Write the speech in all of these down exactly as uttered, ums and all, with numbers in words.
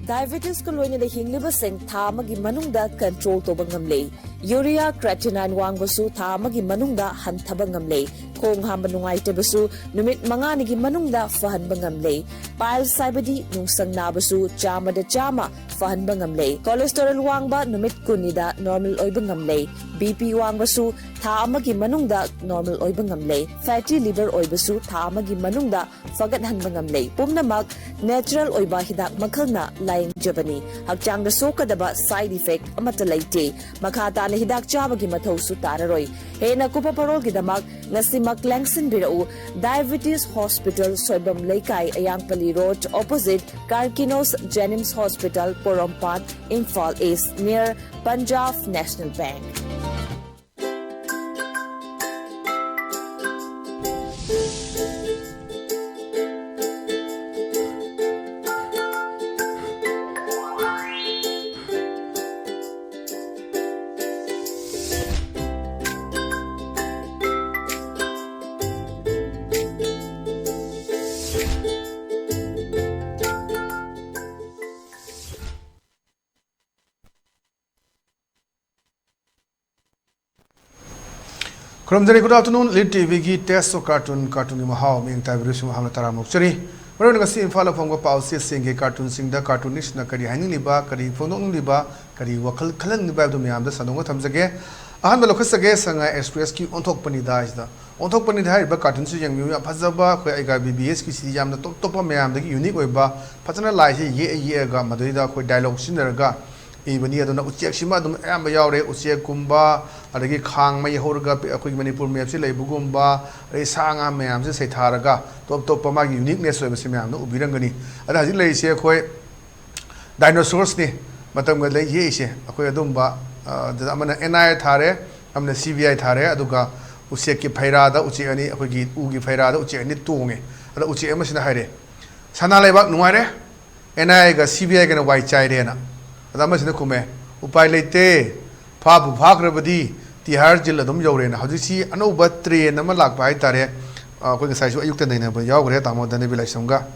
Diabetesꯀ ꯂꯣꯏꯅꯅ ꯍꯤꯡꯂꯤꯕꯁꯤꯡ ꯊꯥ ꯑꯃꯒꯤ ꯃꯅꯨꯡꯗ control ꯇꯧꯕ ꯉꯝꯂꯦ꯫ Urea creatinine ꯋꯥꯡꯕꯁꯨ ꯊꯥ ꯑꯃꯒꯤ ꯃꯅꯨꯡꯗ ꯍꯟꯊꯕ ꯉꯝꯂꯦ꯫ ꯈꯣꯡ ꯍꯥꯝꯕ ꯅꯨꯡꯉꯥꯏꯇꯕꯁꯨ ꯅꯨꯃꯤꯠ ꯃꯉꯥꯅꯤꯒꯤ ꯃꯅꯨꯡꯗ ꯐꯍꯟꯕ ꯉꯝꯂꯦ꯫ Piles ꯍꯥꯏꯕꯗꯤ ꯅꯨꯡꯁꯪ ꯅꯥꯕꯁꯨ ꯆꯥꯝꯃꯗ ꯆꯥꯝꯃ ꯐꯍꯟꯕ ꯉꯝꯂꯦ꯫ Cholesterol ꯋꯥꯡꯕ ꯅꯨꯃꯤꯠ ꯀꯨꯟꯅꯤꯗ normal ꯑꯣꯏꯕ ꯉꯝꯂꯦ꯫ BP ꯋꯥꯡꯕꯁꯨ ꯊꯥ ꯑꯃꯒꯤ ꯃꯅꯨꯡꯗ normal ꯑꯣꯏꯕ ꯉꯝꯂꯦ꯫ Fatty liver ꯑꯣꯏꯕꯁꯨ ꯊꯥ ꯑꯃꯒꯤ ꯃꯅꯨꯡꯗ ꯐꯒꯠꯍꯟꯕ ꯉꯝꯂꯦ꯫ ꯄꯨꯝꯅꯃꯛ natural ꯑꯣꯏꯕ ꯍꯤꯗꯥꯛ ꯃꯈꯜꯅ ꯂꯥꯌꯦꯡꯖꯕꯅꯤ꯫ ꯍꯛꯆꯥꯡꯗ ꯁꯣꯛꯀꯗꯕ side effect ꯑꯃꯠꯇ ꯂꯩꯇꯦ꯫ ꯃꯈꯥ ꯇꯥꯅ ꯍꯤꯗꯥꯛ ꯆꯥꯕꯒꯤ ꯃꯊꯧꯁꯨ ꯇꯥꯔꯔꯣꯏ꯫ ꯍꯦꯟꯅ ꯀꯨꯞꯄ ꯄꯔꯣꯜꯒꯤꯗꯃꯛ ꯉꯁꯤꯃꯛ ꯂꯦꯡꯁꯤꯟꯕꯤꯔꯛꯎ꯫ Diabetes Hospital, ꯁꯣꯏꯕꯝ ꯂꯩꯀꯥꯏ, ꯑꯌꯥꯡꯄꯜꯂꯤ Road, opposite Carkinos Jenims Hospital, Porompat, Imphal East, near Punjab National Bank꯫ ꯈꯨꯔꯨꯝꯖꯔꯤ꯫ Good afternoon, Elite TVꯒꯤ Taste of Cartoon, cartoonꯒꯤ ꯃꯍꯥꯎ, ꯃꯤꯠꯌꯦꯡ ꯇꯥꯕꯤꯔꯤꯕꯁꯤꯡꯕꯨ ꯍꯥꯞꯅ ꯇꯔꯥꯝꯅ ꯑꯣꯛꯆꯔꯤ꯫ ꯃꯔꯨꯑꯣꯏꯅ ꯉꯁꯤ ꯏꯝꯐꯥꯜꯗ ꯐꯣꯡꯕ ꯄꯥꯎꯆꯦꯁꯤꯡꯒꯤ cartoonꯁꯤꯡꯗ cartoonistꯅ ꯀꯔꯤ ꯍꯥꯏꯅꯤꯡꯂꯤꯕ, ꯀꯔꯤ ꯐꯣꯡꯗꯣꯛꯅꯤꯡꯂꯤꯕ, ꯀꯔꯤ ꯋꯥꯈꯜ ꯈꯜꯍꯟꯅꯤꯡꯂꯤꯕ ꯍꯥꯏꯕꯗꯨ ꯃꯌꯥꯝꯗ ꯁꯟꯗꯣꯛꯅ ꯊꯝꯖꯒꯦ꯫ ꯑꯍꯥꯟꯕ ꯂꯧꯈꯠꯆꯒꯦ, ꯁꯉꯥꯏ Expressꯀꯤ ꯑꯣꯟꯊꯣꯛꯄꯅꯤꯗ ꯍꯥꯏꯁꯤꯗ꯫ ꯑꯣꯟꯊꯣꯛꯄꯅꯤꯗ ꯍꯥꯏꯔꯤꯕ cartoonꯁꯤ ꯌꯦꯡꯕꯤꯌꯨ, ꯌꯥꯝ ꯐꯖꯕ, ꯑꯩꯈꯣꯏ ꯑꯩꯒ BBSꯀꯤ ꯁꯤꯗꯤ ꯌꯥꯝꯅ ꯇꯣꯞ ꯇꯣꯞꯄ ꯃꯌꯥꯝꯗꯒꯤ unique ꯑꯣꯏꯕ, ꯐꯖꯅ ꯂꯥꯏꯁꯤ ꯌꯦꯛꯑ ꯌꯦꯛꯑꯒ ꯃꯗꯩꯗ ꯑꯩꯈꯣꯏ dialogue ꯁꯤꯖꯤꯟꯅꯔꯒ ꯏꯕꯅꯤ꯫ ꯑꯗꯨꯅ ꯎꯆꯦꯛꯁꯤꯃ ꯑꯗꯨꯝ ꯑꯌꯥꯝꯕ ꯌꯥꯎꯔꯦ꯫ ꯎꯆꯦꯛꯀꯨꯝꯕ, ꯑꯗꯒꯤ ꯈꯥꯡ ꯃꯩ ꯍꯧꯔꯒ ꯑꯩꯈꯣꯏꯒꯤ ꯃꯅꯤꯄꯨꯔ mapꯁꯤ ꯂꯩꯕꯒꯨꯝꯕ, ꯑꯗꯩ ꯁꯥ ꯉꯥ ꯃꯌꯥꯝꯁꯦ ꯁꯩꯊꯥꯔꯒ ꯇꯣꯞ ꯇꯣꯞꯄ ꯃꯥꯒꯤ uniqueness ꯑꯣꯏꯕꯁꯤ ꯃꯌꯥꯝꯅ ꯎꯕꯤꯔꯝꯒꯅꯤ꯫ ꯑꯗ ꯍꯧꯖꯤꯛ ꯂꯩꯔꯤꯁꯦ ꯑꯩꯈꯣꯏ dinosaurs ꯅꯤ꯫ ꯃꯇꯝꯒ ꯂꯩ ꯌꯦꯛꯏꯁꯦ ꯑꯩꯈꯣꯏ ꯑꯗꯨꯝꯕ, ꯑ, ꯑꯗꯨꯗ ꯑꯃꯅ NIA ꯊꯥꯔꯦ, ꯑꯃꯅ CBI ꯊꯥꯔꯦ, ꯑꯗꯨꯒ ꯎꯆꯦꯛꯀꯤ ꯐꯩꯔꯥꯗ ꯎꯆꯦꯛ ꯑꯅꯤ, ꯑꯩꯈꯣꯏꯒꯤ ꯎꯒꯤ ꯐꯩꯔꯥꯗ ꯎꯆꯦꯛ ꯑꯅꯤ ꯇꯣꯡꯉꯦ꯫ ꯑꯗ ꯎꯆꯦꯛ ꯑꯃꯁꯤꯅ ꯍꯥꯏꯔꯦ, "ꯁꯅꯥ ꯂꯩꯕꯥꯛ ꯅꯨꯡꯉꯥꯏꯔꯦ, NIAꯒ CBIꯒꯅ ꯋꯥꯏ ꯆꯥꯏꯔꯦꯅ"꯫ ꯑꯗ ꯑꯃꯁꯤꯅ ꯈꯨꯝꯃꯦ, "ꯎꯄꯥꯏ ꯂꯩꯇꯦ, ꯐꯥꯕꯨ ꯐꯥꯈ꯭ꯔꯕꯗꯤ ꯇꯤꯍꯥꯔ ꯖꯦꯜ ꯑꯗꯨꯝ ꯌꯧꯔꯦꯅ"꯫ ꯍꯧꯖꯤꯛꯁꯤ ꯑꯅꯧꯕ trend ꯑꯃ ꯂꯥꯛꯄ ꯍꯥꯏꯇꯥꯔꯦ꯫ ꯑ, ꯑꯩꯈꯣꯏ ꯉꯁꯥꯏꯁꯨ ꯑꯌꯨꯛꯇ ꯅꯩꯅꯕ ꯌꯥꯎꯈ꯭ꯔꯦ ꯇꯥꯃꯣ ꯙꯅꯕꯤꯔ ꯂꯥꯏꯁ꯭ꯔꯝꯒ꯫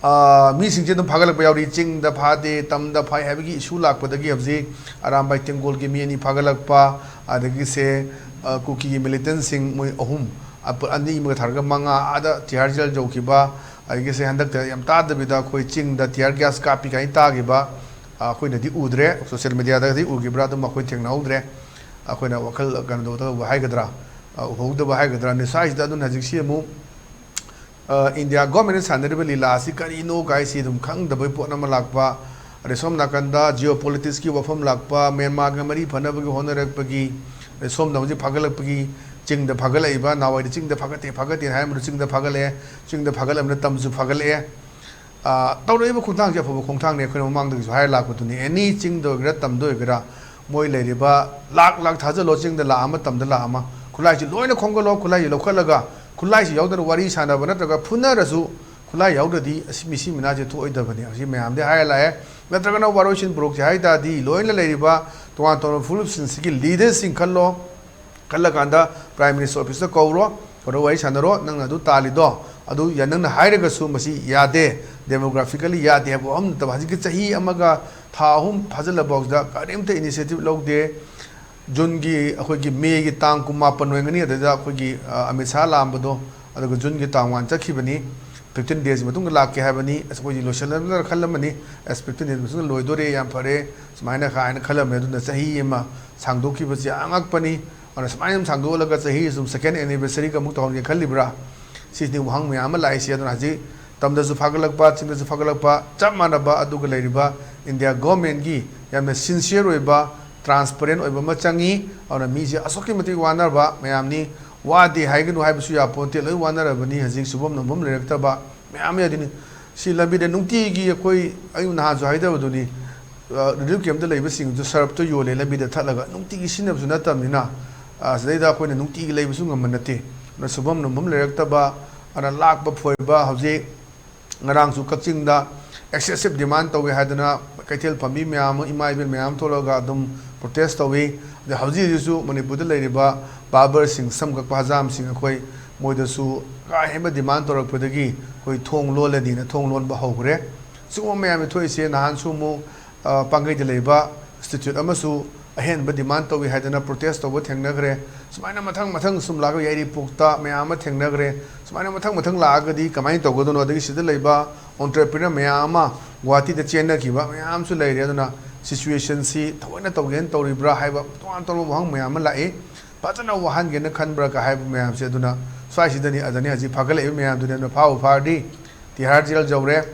ꯑꯥ, ꯃꯤꯁꯤꯡꯁꯦ ꯑꯗꯨꯝ ꯐꯥꯒꯠꯂꯛꯄ ꯌꯥꯎꯔꯤ꯫ ꯆꯤꯡꯗ ꯐꯥꯗꯦ, ꯇꯝꯗ ꯐꯥꯏ ꯍꯥꯏꯕꯒꯤ issue ꯂꯥꯛꯄꯗꯒꯤ ꯍꯧꯖꯤꯛ ꯑꯔꯥꯝꯕꯥꯏ ꯇꯦꯡꯒꯣꯜꯒꯤ ꯃꯤ ꯑꯅꯤ ꯐꯥꯒꯠꯂꯛꯄ, ꯑꯗꯒꯤꯁꯦ, ꯑꯥ, ꯀꯨꯀꯤꯒꯤ militantꯁꯤꯡ ꯃꯣꯏ ꯑꯍꯨꯝ, ꯑꯄ-, ꯑꯅꯤ ꯑꯃꯒ ꯊꯥꯔꯒ ꯃꯉꯥ ꯑꯥꯗ ꯇꯤꯍꯥꯔ ꯖꯦꯜ ꯌꯧꯈꯤꯕ, ꯑꯗꯒꯤꯁꯦ ꯍꯟꯗꯛꯇ ꯌꯥꯝ ꯇꯥꯗꯕꯤꯗ ꯑꯩꯈꯣꯏ ꯆꯤꯡꯗ tear gas ꯀꯥꯞꯄꯤ ꯀꯥꯏꯅ ꯇꯥꯈꯤꯕ, ꯑꯥ, ꯑꯩꯈꯣꯏꯅꯗꯤ ꯎꯗ꯭ꯔꯦ, social mediaꯗꯒꯗꯤ ꯎꯈꯤꯕ꯭ꯔꯥ, ꯑꯗꯨꯝ ꯑꯩꯈꯣꯏ ꯊꯦꯡꯅꯍꯧꯗ꯭ꯔꯦ꯫ ꯑꯩꯈꯣꯏꯅ ꯋꯥꯈꯜ ꯀꯩꯅꯣ ꯇꯧꯗꯕ ꯍꯥꯏꯒꯗ꯭ꯔꯥ, ꯑꯥ, ꯎꯍꯧꯗꯕ ꯍꯥꯏꯒꯗ꯭ꯔꯥ, ꯅꯤꯁꯥꯁꯤꯗ ꯑꯗꯨꯅ ꯍꯧꯖꯤꯛꯁꯤ ꯑꯃꯨꯛ ꯑ, ꯏꯟꯗꯤꯌꯥ ꯒꯣꯔꯃꯦꯟꯅ ꯁꯥꯟꯅꯔꯤꯕ ꯂꯤꯂꯥ ꯑꯁꯤ ꯀꯔꯤꯅꯣ ꯀꯥꯏꯁꯤ ꯑꯗꯨꯝ ꯈꯪꯗꯕꯒꯤ ꯄꯣꯠ ꯑꯃ ꯂꯥꯛꯄ, ꯑꯗꯩ ꯁꯣꯝ ꯅꯥꯀꯟꯗ geopoliticsꯀꯤ ꯋꯥꯐꯝ ꯂꯥꯛꯄ, ꯃ꯭ꯌꯥꯟꯃꯥꯔꯒ ꯃꯔꯤ ꯐꯅꯕꯒꯤ ꯍꯣꯠꯅꯔꯛꯄꯒꯤ, ꯑꯗꯩ ꯁꯣꯝꯗ ꯍꯧꯖꯤꯛ ꯐꯥꯒꯠꯂꯛꯄꯒꯤ, ꯆꯤꯡꯗ ꯐꯥꯒꯠꯂꯛꯏꯕ, ꯅꯍꯥꯟꯋꯥꯏꯗꯤ ꯆꯤꯡꯗ ꯐꯥꯒꯠꯇꯦ, ꯐꯥꯒꯠꯇꯦꯅ ꯍꯥꯏꯔꯝꯕꯗꯣ ꯆꯤꯡꯗ ꯐꯥꯒꯠꯂꯛꯑꯦ, ꯆꯤꯡꯗ ꯐꯥꯒꯠꯂꯕꯅꯤꯅ ꯇꯝꯁꯨ ꯐꯥꯒꯠꯂꯛꯑꯦ꯫ ꯑ, ꯇꯧꯔꯛꯏꯕ ꯈꯣꯡꯊꯥꯡꯁꯦ ꯑꯐꯕ ꯈꯣꯡꯊꯥꯡꯅꯤ꯫ ꯑꯩꯈꯣꯏꯅ ꯃꯃꯥꯡꯗꯒꯤꯁꯨ ꯍꯥꯏꯔ ꯂꯥꯛꯄꯗꯨꯅꯤ, ꯑꯦꯅꯤ ꯆꯤꯡꯗ ꯑꯣꯏꯒꯦꯔꯥ, ꯇꯝꯗ ꯑꯣꯏꯒꯦꯔꯥ, ꯃꯣꯏ ꯂꯩꯔꯤꯕ ꯂꯥꯛ ꯂꯥꯛ ꯊꯥꯖꯤꯜꯂꯣ, ꯆꯤꯡꯗ ꯂꯥꯛ ꯑꯃ, ꯇꯝꯗ ꯂꯥꯛ ꯑꯃ, ꯈꯨꯠꯂꯥꯏꯁꯤ ꯂꯣꯏꯅ ꯈꯣꯝꯒꯠꯂꯣ, ꯈꯨꯠꯂꯥꯏꯁꯤ ꯂꯧꯈꯠꯂꯒ, ꯈꯨꯠꯂꯥꯏꯁꯤ ꯌꯥꯎꯗꯅ ꯋꯥꯔꯤ ꯁꯥꯟꯅꯕ ꯅꯠꯇ꯭ꯔꯒ ꯐꯨꯅꯔꯁꯨ, ꯈꯨꯠꯂꯥꯏ ꯌꯥꯎꯗ꯭ꯔꯗꯤ ꯑꯁꯤ ꯃꯤꯁꯤ ꯃꯤꯅꯥꯁꯦ ꯊꯣꯛꯑꯣꯏꯗꯕꯅꯤ꯫ ꯑꯁꯤ ꯃꯌꯥꯝꯗꯤ ꯍꯥꯏꯔ ꯂꯥꯛꯑꯦ꯫ ꯅꯠꯇ꯭ꯔꯒꯅ ꯋꯥꯔꯣꯏꯁꯤꯟ ꯄꯨꯔꯣꯛꯁꯦ ꯍꯥꯏ ꯇꯥꯔꯗꯤ, ꯂꯣꯏꯅ ꯂꯩꯔꯤꯕ ꯇꯣꯉꯥꯟ ꯇꯣꯉꯥꯟꯕ ꯐꯨꯔꯨꯞꯁꯤꯡꯁꯤꯒꯤ ꯂꯤꯗꯔꯁꯤꯡ ꯈꯜꯂꯣ, ꯈꯜꯂꯀꯥꯟꯗ Prime Minister officeꯇ ꯀꯧꯔꯣ, ꯀꯧꯔ ꯋꯥꯔꯤ ꯁꯥꯟꯅꯔꯣ, ꯅꯪꯅ ꯑꯗꯨ ꯇꯥꯜꯂꯤꯗꯣ, ꯑꯗꯨ ꯌꯥ-, ꯅꯪꯅ ꯍꯥꯏꯔꯒꯁꯨ ꯃꯁꯤ ꯌꯥꯗꯦ, demographically ꯌꯥꯗꯦ ꯍꯥꯏꯕ ꯋꯥꯐꯝ ꯅꯠꯇꯕ, ꯍꯧꯖꯤꯛꯀꯤ ꯆꯍꯤ ꯑꯃꯒ ꯊꯥ ꯑꯍꯨꯝ ꯐꯥꯖꯤꯜꯂꯐꯥꯎꯁꯤꯗ ꯀꯔꯤꯝꯇ initiative ꯂꯧꯗꯦ꯫ ꯖꯨꯟꯒꯤ, ꯑꯩꯈꯣꯏꯒꯤ ꯃꯦꯒꯤ ꯇꯥꯡ ꯀꯨꯟꯃꯥꯄꯟ ꯑꯣꯏꯔꯝꯒꯅꯤ, ꯑꯗꯨꯗ ꯑꯩꯈꯣꯏꯒꯤ, ꯑ, ꯑꯃꯤꯠ ꯁꯥꯍ ꯂꯥꯛꯑꯝꯕꯗꯣ, ꯑꯗꯨꯒ ꯖꯨꯟꯒꯤ ꯇꯥꯡ ꯋꯥꯟ ꯆꯠꯈꯤꯕꯅꯤ꯫ Fifteen days ꯃꯇꯨꯡꯗ ꯂꯥꯛꯀꯦ ꯍꯥꯏꯕꯅꯤ꯫ ꯑꯁ, ꯑꯩꯈꯣꯏꯗꯤ ꯂꯣꯏꯁꯤꯜꯂꯝꯗ꯭ꯔꯥ ꯈꯜꯂꯝꯕꯅꯤ꯫ ꯑꯁ, fifteen days ꯃꯇꯨꯡꯗ ꯂꯣꯏꯗꯣꯔꯦ, ꯌꯥꯝ ꯐꯔꯦ, ꯁꯨꯃꯥꯏꯅ ꯀꯥꯏꯅ ꯈꯜꯂꯝꯃꯦ꯫ ꯑꯗꯨꯅ ꯆꯍꯤ ꯑꯃ ꯁꯥꯡꯗꯣꯛꯈꯤꯕꯁꯦ ꯌꯥꯝ ꯉꯛꯄꯅꯤ꯫ ꯑꯗꯨꯅ ꯁꯨꯃꯥꯏꯅ ꯁꯨꯝ ꯁꯥꯡꯗꯣꯛꯍꯜꯂꯒ ꯆꯍꯤ ꯁꯨꯝ second anniversaryꯒ ꯑꯃꯨꯛ ꯇꯧꯍꯟꯒꯦ ꯈꯜꯂꯤꯕ꯭ꯔꯥ? ꯁꯤꯁꯤꯅꯤ ꯋꯥꯍꯪ ꯃꯌꯥꯝ ꯑꯃ ꯂꯥꯛꯏꯁꯦ꯫ ꯑꯗꯨꯅ ꯍꯧꯖꯤꯛ ꯇꯝꯗꯁꯨ ꯐꯥꯒꯠꯂꯛꯄ, ꯆꯤꯡꯗꯁꯨ ꯐꯥꯒꯠꯂꯛꯄ, ꯆꯞ ꯃꯥꯟꯅꯕ ꯑꯗꯨꯒ ꯂꯩꯔꯤꯕ ꯏꯟꯗꯤꯌꯥ ꯒꯣꯔꯃꯦꯟꯒꯤ ꯌꯥꯝꯅ sincere ꯑꯣꯏꯕ, transparent ꯑꯣꯏꯕ ꯑꯃ ꯆꯪꯉꯤ꯫ ꯑꯗꯨꯅ ꯃꯤꯁꯦ ꯑꯁꯨꯛꯀꯤ ꯃꯇꯤꯛ ꯋꯥꯅꯔꯕ ꯃꯌꯥꯝꯅꯤ꯫ ꯋꯥꯗꯦ ꯍꯥꯏꯒꯅꯨ ꯍꯥꯏꯕꯁꯨ ꯌꯥꯄꯣꯟꯇꯦ, ꯂꯣꯏ ꯋꯥꯅꯔꯕꯅꯤ꯫ ꯍꯧꯖꯤꯛ ꯁꯨꯐꯝ ꯅꯣꯝꯐꯝ ꯂꯩꯔꯛꯇꯕ ꯃꯌꯥꯝ ꯌꯥꯎꯗꯣꯏꯅꯤ꯫ ꯁꯤ ꯂꯝꯕꯤꯗ ꯅꯨꯡꯇꯤꯒꯤ ꯑꯩꯈꯣꯏ, ꯑꯩ ꯅꯍꯥꯟꯁꯨ ꯍꯥꯏꯖꯕꯗꯨꯅꯤ, ꯑ, relief campꯇ ꯂꯩꯕꯁꯤꯡꯗꯨ ꯁꯔꯞꯇꯣ ꯌꯣꯜꯂꯦ ꯂꯝꯕꯤꯗ ꯊꯠꯂꯒ, ꯅꯨꯡꯇꯤꯒꯤ ꯁꯤꯖꯤꯟꯅꯕꯁꯨ ꯅꯠꯇꯕꯅꯤꯅ, ꯑ, ꯁꯤꯗꯩꯗ ꯑꯩꯈꯣꯏꯅ ꯅꯨꯡꯇꯤꯒꯤ ꯂꯩꯕꯁꯨ ꯉꯝꯕ ꯅꯠꯇꯦ꯫ ꯑꯗꯨꯅ ꯁꯨꯐꯝ ꯅꯣꯝꯐꯝ ꯂꯩꯔꯛꯇꯕ, ꯑꯗꯨꯅ ꯂꯥꯛꯄ ꯐꯣꯏꯕ, ꯍꯧꯖꯤꯛ ꯉꯔꯥꯡꯁꯨ ꯀꯛꯆꯤꯡꯗ excessive demand ꯇꯧꯋꯦ ꯍꯥꯏꯗꯅ ꯀꯩꯊꯦꯜ ꯐꯝꯕꯤ ꯃꯌꯥꯝ ꯑꯃ, ꯏꯃꯥ ꯏꯕꯦꯜ ꯃꯌꯥꯝ ꯊꯣꯛꯂꯒ ꯑꯗꯨꯝ protest ꯇꯧꯋꯤ꯫ ꯑꯗꯩ ꯍꯧꯖꯤꯛ ꯍꯧꯖꯤꯛꯁꯨ ꯃꯅꯤꯄꯨꯔꯗ ꯂꯩꯔꯤꯕ barberꯁꯤꯡ, ꯁꯝ ꯀꯛꯄ ꯍꯖꯥꯝꯁꯤꯡ, ꯑꯩꯈꯣꯏ ꯃꯣꯏꯗꯁꯨ ꯀꯥ ꯍꯦꯟꯕ demand ꯇꯧꯔꯛꯄꯗꯒꯤ ꯑꯩꯈꯣꯏ ꯊꯣꯡ ꯂꯣꯜꯂꯅꯤꯅ ꯊꯣꯡ ꯂꯣꯟꯕ ꯍꯧꯈ꯭ꯔꯦ꯫ ꯁꯤꯒꯨꯝꯕ ꯃꯌꯥꯝꯁꯤ ꯊꯣꯛꯏꯁꯦ ꯅꯍꯥꯟꯁꯨ ꯑꯃꯨꯛ, ꯑ, ꯄꯥꯡꯒꯩꯗ ꯂꯩꯕ institute ꯑꯃꯁꯨ ꯑꯍꯦꯟꯕ demand ꯇꯧꯏ ꯍꯥꯏꯗꯅ protest ꯇꯧꯕ ꯊꯦꯡꯅꯈ꯭ꯔꯦ꯫ ꯁꯨꯃꯥꯏꯅ ꯃꯊꯪ ꯃꯊꯪ ꯁꯨꯝ ꯂꯥꯛꯑꯒ ꯌꯥꯏꯔꯤꯄꯣꯛꯇ ꯃꯌꯥꯝ ꯑꯃ ꯊꯦꯡꯅꯈ꯭ꯔꯦ꯫ ꯁꯨꯃꯥꯏꯅ ꯃꯊꯪ ꯃꯊꯪ ꯂꯥꯛꯑꯒꯗꯤ ꯀꯃꯥꯏꯅ ꯇꯧꯒꯗꯣꯏꯅꯣ? ꯑꯗꯒꯤ ꯁꯤꯗ ꯂꯩꯕ entrepreneur ꯃꯌꯥꯝ ꯑꯃ ꯒꯨꯋꯥꯍꯥꯇꯤꯗ ꯆꯦꯟꯅꯈꯤꯕ ꯃꯌꯥꯝꯁꯨ ꯂꯩꯔꯦ꯫ ꯑꯗꯨꯅ situationꯁꯤ ꯊꯑꯣꯏꯅ ꯇꯧꯒꯦꯅ ꯇꯧꯔꯤꯕ꯭ꯔꯥ ꯍꯥꯏꯕ ꯇꯣꯉꯥꯟ ꯇꯣꯉꯥꯟꯕ ꯋꯥꯍꯪ ꯃꯌꯥꯝ ꯑꯃ ꯂꯥꯛꯏ꯫ ꯐꯖꯅ ꯋꯥꯍꯟꯒꯦꯅ ꯈꯟꯕ꯭ꯔꯥ ꯀ ꯍꯥꯏꯕ ꯃꯌꯥꯝꯁꯦ꯫ ꯑꯗꯨꯅ ꯁ꯭ꯋꯥꯏꯁꯤꯗꯅꯤ, ꯑꯗꯅꯤ ꯍꯧꯖꯤꯛ ꯐꯥꯒꯠꯂꯛꯏꯕ ꯃꯌꯥꯝꯗꯨꯅꯤ꯫ ꯑꯗꯨꯅ ꯐꯥꯕꯨ ꯐꯥꯔꯗꯤ ꯇꯤꯍꯥꯔ ꯖꯦꯜ ꯌꯧꯔꯦ꯫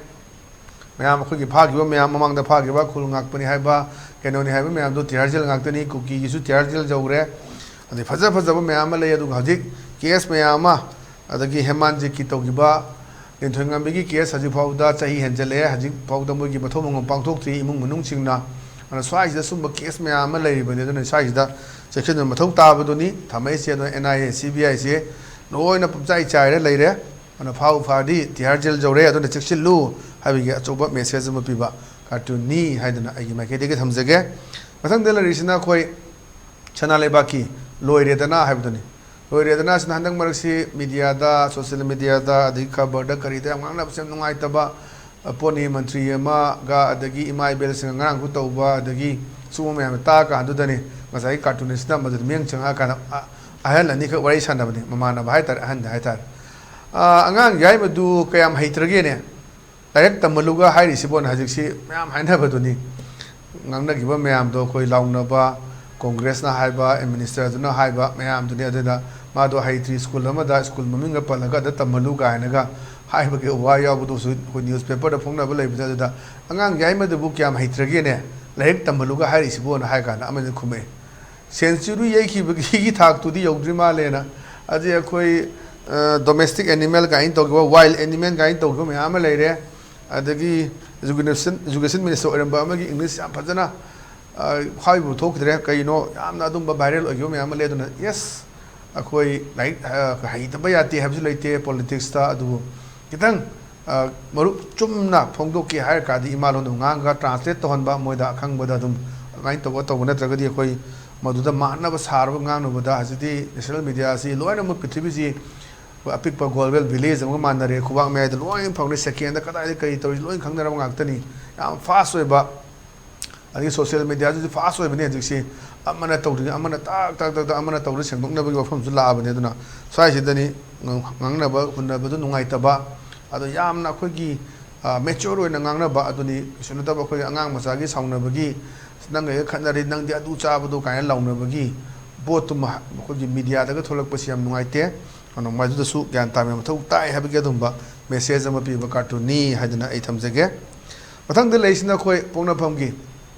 ꯃꯌꯥꯝ ꯑꯩꯈꯣꯏꯒꯤ ꯐꯥꯈꯤꯕ ꯃꯌꯥꯝ, ꯃꯃꯥꯡꯗ ꯐꯥꯈꯤꯕ ꯈꯨꯜ ꯉꯥꯛꯄꯅꯤ ꯍꯥꯏꯕ, ꯀꯩꯅꯣꯅꯤ ꯍꯥꯏꯕ ꯃꯌꯥꯝꯗꯣ ꯇꯤꯍꯥꯔ ꯖꯦꯜ ꯉꯥꯛꯇꯅꯤ꯫ ꯀꯨꯀꯤꯒꯤꯁꯨ ꯇꯤꯍꯥꯔ ꯖꯦꯜ ꯌꯧꯔꯦ꯫ ꯑꯗꯩ ꯐꯖ ꯐꯖꯕ ꯃꯌꯥꯝ ꯑꯃ ꯂꯩ꯫ ꯑꯗꯨꯒ ꯍꯧꯖꯤꯛ case ꯃꯌꯥꯝ ꯑꯃ, ꯑꯗꯒꯤ ꯍꯦꯃꯥꯟꯖꯤꯠꯀꯤ ꯇꯧꯈꯤꯕ, ꯂꯤꯟꯊꯣꯏꯉꯝꯕꯤꯒꯤ case ꯍꯧꯖꯤꯛ ꯐꯥꯎꯕꯗ ꯆꯍꯤ ꯍꯦꯟꯖꯜꯂꯛꯑꯦ꯫ ꯍꯧꯖꯤꯛ ꯐꯥꯎꯗ ꯃꯣꯏꯒꯤ ꯃꯊꯧ ꯃꯉꯝ ꯄꯥꯡꯊꯣꯛꯇ꯭ꯔꯤ ꯏꯃꯨꯡ ꯃꯅꯨꯡꯁꯤꯡꯅ꯫ ꯑꯗꯨꯅ ꯁ꯭ꯋꯥꯏꯁꯤꯗ ꯁꯨꯝꯕ case ꯃꯌꯥꯝ ꯑꯃ ꯂꯩꯔꯤꯕꯅꯤ꯫ ꯑꯗꯨꯅ ꯁ꯭ꯋꯥꯏꯁꯤꯗ ꯆꯦꯛꯁꯤꯟꯕ ꯃꯊꯧ ꯇꯥꯕꯗꯨꯅꯤ ꯊꯝꯃꯛꯏꯁꯦ꯫ ꯑꯗꯨꯅ NIA, CBIꯁꯦ ꯂꯣꯏꯅ ꯄꯨꯝꯆꯥꯏ ꯆꯥꯏꯔ ꯂꯩꯔꯦ꯫ ꯑꯗꯨꯅ ꯐꯥꯕꯨ ꯐꯥꯔꯗꯤ ꯇꯤꯍꯥꯔ ꯖꯦꯜ ꯌꯧꯔꯦ, ꯑꯗꯨꯅ ꯆꯦꯛꯁꯤꯜꯂꯨ ꯍꯥꯏꯕꯒꯤ ꯑꯆꯧꯕ message ꯑꯃ ꯄꯤꯕ cartoonꯅꯤ ꯍꯥꯏꯗꯅ ꯑꯩꯒꯤ ꯃꯥꯏꯀꯩꯗꯒꯤ ꯊꯝꯖꯒꯦ꯫ ꯃꯊꯪꯗ ꯂꯩꯔꯤꯁꯤꯅ ꯑꯩꯈꯣꯏ ꯁꯅꯥ ꯂꯩꯕꯥꯛꯀꯤ ꯂꯣꯏꯔꯦꯗꯅ ꯍꯥꯏꯕꯗꯨꯅꯤ꯫ ꯂꯣꯏꯔꯦꯗꯅ ꯁꯤꯅ ꯍꯟꯗꯛ ꯃꯔꯛꯁꯤ mediaꯗ, social mediaꯗ, ꯑꯗꯒꯤ ꯈꯕꯔꯗ ꯀꯔꯤꯗ ꯌꯥꯝ ꯉꯥꯡꯅꯕꯁꯦ ꯌꯥꯝ ꯅꯨꯡꯉꯥꯏꯇꯕ, ꯑ, ꯄꯣꯠꯅꯤ꯫ ꯃꯟꯇ꯭ꯔꯤ ꯑꯃꯒ ꯑꯗꯒꯤ ꯏꯃꯥ ꯏꯕꯦꯜꯁꯤꯡꯒ ꯉꯔꯥꯡꯁꯨ ꯇꯧꯕ, ꯑꯗꯒꯤ ꯁꯤꯒꯨꯝꯕ ꯃꯌꯥꯝꯗꯣ ꯇꯥꯛꯑꯀꯥꯟꯗꯨꯗꯅꯤ ꯉꯁꯥꯏꯒꯤ cartoonistꯅ ꯃꯗꯨꯗ ꯃꯤꯠꯌꯦꯡ ꯆꯪꯉꯛꯑꯀꯥꯟꯗ, ꯑ-, ꯑꯍꯜ ꯑꯅꯤꯈꯛ ꯋꯥꯔꯤ ꯁꯥꯟꯅꯕꯅꯤ, ꯃꯃꯥꯟꯅꯕ ꯍꯥꯏꯇꯥꯔꯦ, ꯑꯍꯟꯗ ꯍꯥꯏꯇꯥꯔꯦ꯫ "ꯑ, ꯑꯉꯥꯡ ꯌꯥꯏꯃꯗꯨ ꯀꯌꯥꯝ ꯍꯩꯇ꯭ꯔꯒꯦꯅꯦ? ꯂꯥꯏꯔꯤꯛ ꯇꯝꯍꯜꯂꯨꯒ ꯍꯥꯏꯔꯤꯁꯤꯕꯣꯅ" ꯍꯧꯖꯤꯛꯁꯤ ꯃꯌꯥꯝ ꯍꯥꯏꯅꯕꯗꯨꯅꯤ꯫ ꯉꯥꯡꯅꯈꯤꯕ ꯃꯌꯥꯝꯗꯣ ꯑꯩꯈꯣꯏ ꯂꯥꯎꯅꯕ, ꯀꯣꯡꯒ꯭ꯔꯦꯁꯅ ꯍꯥꯏꯕ, ꯑꯦꯝ ꯃꯤꯅꯤꯁꯇꯔꯗꯨꯅ ꯍꯥꯏꯕ ꯃꯌꯥꯝꯗꯨꯅꯤ꯫ ꯑꯗꯨꯅ ꯃꯥꯗꯣ ꯍꯩꯇ꯭ꯔꯤ, ꯁ꯭ꯀꯨꯜ ꯑꯃꯗ ꯁ꯭ꯀꯨꯜ ꯃꯃꯤꯡꯒ ꯄꯜꯂꯒ "ꯑꯗ ꯇꯝꯍꯜꯂꯨ" ꯀꯥꯏꯅꯒ ꯍꯥꯏꯕꯒꯤ ꯋꯥ ꯌꯥꯎꯕꯗꯨꯁꯨ ꯑꯩꯈꯣꯏ newspaperꯗ ꯐꯣꯡꯅꯕ ꯂꯩꯕꯗ꯫ ꯑꯗꯨꯗ "ꯑꯉꯥꯡ ꯌꯥꯏꯃꯗꯨꯕꯨ ꯀꯌꯥꯝ ꯍꯩꯇ꯭ꯔꯒꯦꯅꯦ, ꯂꯥꯏꯔꯤꯛ ꯇꯝꯍꯜꯂꯨꯒ ꯍꯥꯏꯔꯤꯁꯤꯕꯣꯅ" ꯍꯥꯏ ꯀꯥꯟꯗ ꯑꯃꯅ ꯈꯨꯝꯃꯛꯑꯦ, "ꯁꯦꯟꯆꯨꯔꯤ ꯌꯩꯈꯤꯕꯒꯤ ꯊꯥꯛꯇꯨꯗꯤ ꯌꯧꯗ꯭ꯔꯤ ꯃꯥꯜꯂꯦꯅ"꯫ ꯑꯗꯩ ꯑꯩꯈꯣꯏ, ꯑ, domestic animal ꯀꯥꯏꯅ ꯇꯧꯈꯤꯕ, wild animal ꯀꯥꯏꯅ ꯇꯧꯈꯤꯕ ꯃꯌꯥꯝ ꯑꯃ ꯂꯩꯔꯦ꯫ ꯑꯗꯒꯤ education, education minister ꯑꯣꯏꯔꯝꯕ ꯑꯃꯒꯤ English ꯌꯥꯝ ꯐꯖꯅ, ꯑ, ꯍꯥꯏꯕꯨ ꯊꯣꯛꯈꯤꯗ꯭ꯔꯦ꯫ ꯀꯩꯅꯣ, ꯌꯥꯝꯅ ꯑꯗꯨꯝꯕ viral ꯑꯣꯏꯈꯤꯕ ꯃꯌꯥꯝ ꯑꯃ ꯂꯩ꯫ ꯑꯗꯨꯅ yes, ꯑꯩꯈꯣꯏ ꯂꯥꯏꯔꯤꯛ, ꯑ, ꯍꯩꯇꯕ ꯌꯥꯗꯦ ꯍꯥꯏꯕꯁꯨ ꯂꯩꯇꯦ politicsꯇ, ꯑꯗꯨꯕꯨ ꯈꯤꯇꯪ, ꯑ, ꯃꯔꯨꯞ ꯆꯨꯝꯅ ꯐꯣꯡꯗꯣꯛꯀꯦ ꯍꯥꯏꯔ ꯀꯥꯟꯗꯤ ꯏꯃꯥ ꯂꯣꯟꯗ ꯉꯥꯡꯉꯒ translate ꯇꯧꯍꯟꯕ, ꯃꯣꯏꯗ ꯑꯈꯪꯕꯗ ꯑꯗꯨꯝ ꯑꯗꯨꯃꯥꯏꯅ ꯇꯧꯕ, ꯇꯧꯕ ꯅꯠꯇ꯭ꯔꯒꯗꯤ ꯑꯩꯈꯣꯏ ꯃꯗꯨꯗ ꯃꯥꯟꯅꯕ ꯁꯥꯔꯒ ꯉꯥꯡꯅꯕꯗ ꯍꯧꯖꯤꯛꯇꯤ national mediaꯁꯤ ꯂꯣꯏꯅꯃꯛ ꯄ꯭ꯔꯤꯊꯤꯕꯤꯁꯤ ꯑꯄꯤꯛꯄ ꯒꯣꯜꯋꯦꯜ ꯚꯤꯂꯦꯖ ꯑꯃꯒ ꯃꯥꯟꯅꯔꯦ꯫ ꯈꯨꯕꯥꯛ ꯃꯌꯥꯏꯗ ꯂꯣꯏꯅ ꯐꯪꯅꯤ꯫ ꯁꯦꯀꯦꯟꯗ ꯀꯗꯥꯏꯗ ꯀꯔꯤ ꯇꯧꯔꯤ ꯂꯣꯏꯅ ꯈꯪꯅꯔꯕ ꯉꯥꯛꯇꯅꯤ꯫ ꯌꯥꯝ ꯐꯥꯁ ꯑꯣꯏꯕ, ꯑꯗꯒꯤ ꯁꯣꯁꯤꯌꯦꯜ ꯃꯦꯗꯤꯌꯥꯁꯤꯁꯨ ꯐꯥꯁ ꯑꯣꯏꯕꯅꯤ ꯍꯧꯖꯤꯛꯁꯤ꯫ ꯑꯃꯅ ꯇꯧꯗ꯭ꯔꯤꯉꯩ ꯑꯃꯅ ꯇꯥꯛ ꯇꯥꯛ ꯇꯥꯛ ꯇꯥꯛ ꯑꯃꯅ ꯇꯧꯗ ꯁꯦꯡꯗꯣꯛꯅꯕꯒꯤ ꯋꯥꯐꯝꯁꯨ ꯂꯥꯛꯑꯕꯅꯤ꯫ ꯑꯗꯨꯅ ꯁ꯭ꯋꯥꯏꯁꯤꯗꯅꯤ ꯉꯥꯡꯅꯕ ꯍꯨꯟꯅꯕꯗꯨ ꯅꯨꯡꯉꯥꯏꯇꯕ꯫ ꯑꯗꯣ ꯌꯥꯝꯅ ꯑꯩꯈꯣꯏꯒꯤ ꯃꯦꯆꯣꯔ ꯑꯣꯏꯅ ꯉꯥꯡꯅꯕ ꯑꯗꯨꯅꯤ꯫ ꯀꯩꯁꯨ ꯅꯠꯇꯕ ꯑꯩꯈꯣꯏ ꯑꯉꯥꯡ ꯃꯆꯥꯒꯤ ꯁꯥꯎꯅꯕꯒꯤ, "ꯅꯪꯒ ꯑꯩꯒ ꯈꯠꯅꯔꯤ, ꯅꯪꯗꯤ ꯑꯗꯨ ꯆꯥꯕꯗꯣ" ꯀꯥꯏꯅ ꯂꯥꯎꯅꯕꯒꯤ ꯄꯣꯠꯇꯨꯃ ꯑꯩꯈꯣꯏꯒꯤ ꯃꯤꯗꯤꯌꯥꯗꯒ ꯊꯣꯛꯂꯛꯄꯁꯤ ꯌꯥꯝ ꯅꯨꯡꯉꯥꯏꯇꯦ꯫ ꯑꯗꯣ ꯃꯗꯨꯗꯁꯨ ꯒ꯭ꯌꯥꯟ ꯇꯥꯕ ꯃꯊꯧ ꯇꯥꯏ ꯍꯥꯏꯕꯒꯤ ꯑꯗꯨꯝꯕ ꯃꯦꯁꯦꯖ ꯑꯃ ꯄꯤꯕ ꯀꯥꯔꯇꯨꯟꯅꯤ ꯍꯥꯏꯗꯅ ꯑꯩ ꯊꯝꯖꯒꯦ꯫ ꯃꯊꯪꯗ ꯂꯩꯔꯤꯁꯤꯅ ꯑꯩꯈꯣꯏ ꯄꯣꯛꯅꯐꯝꯒꯤ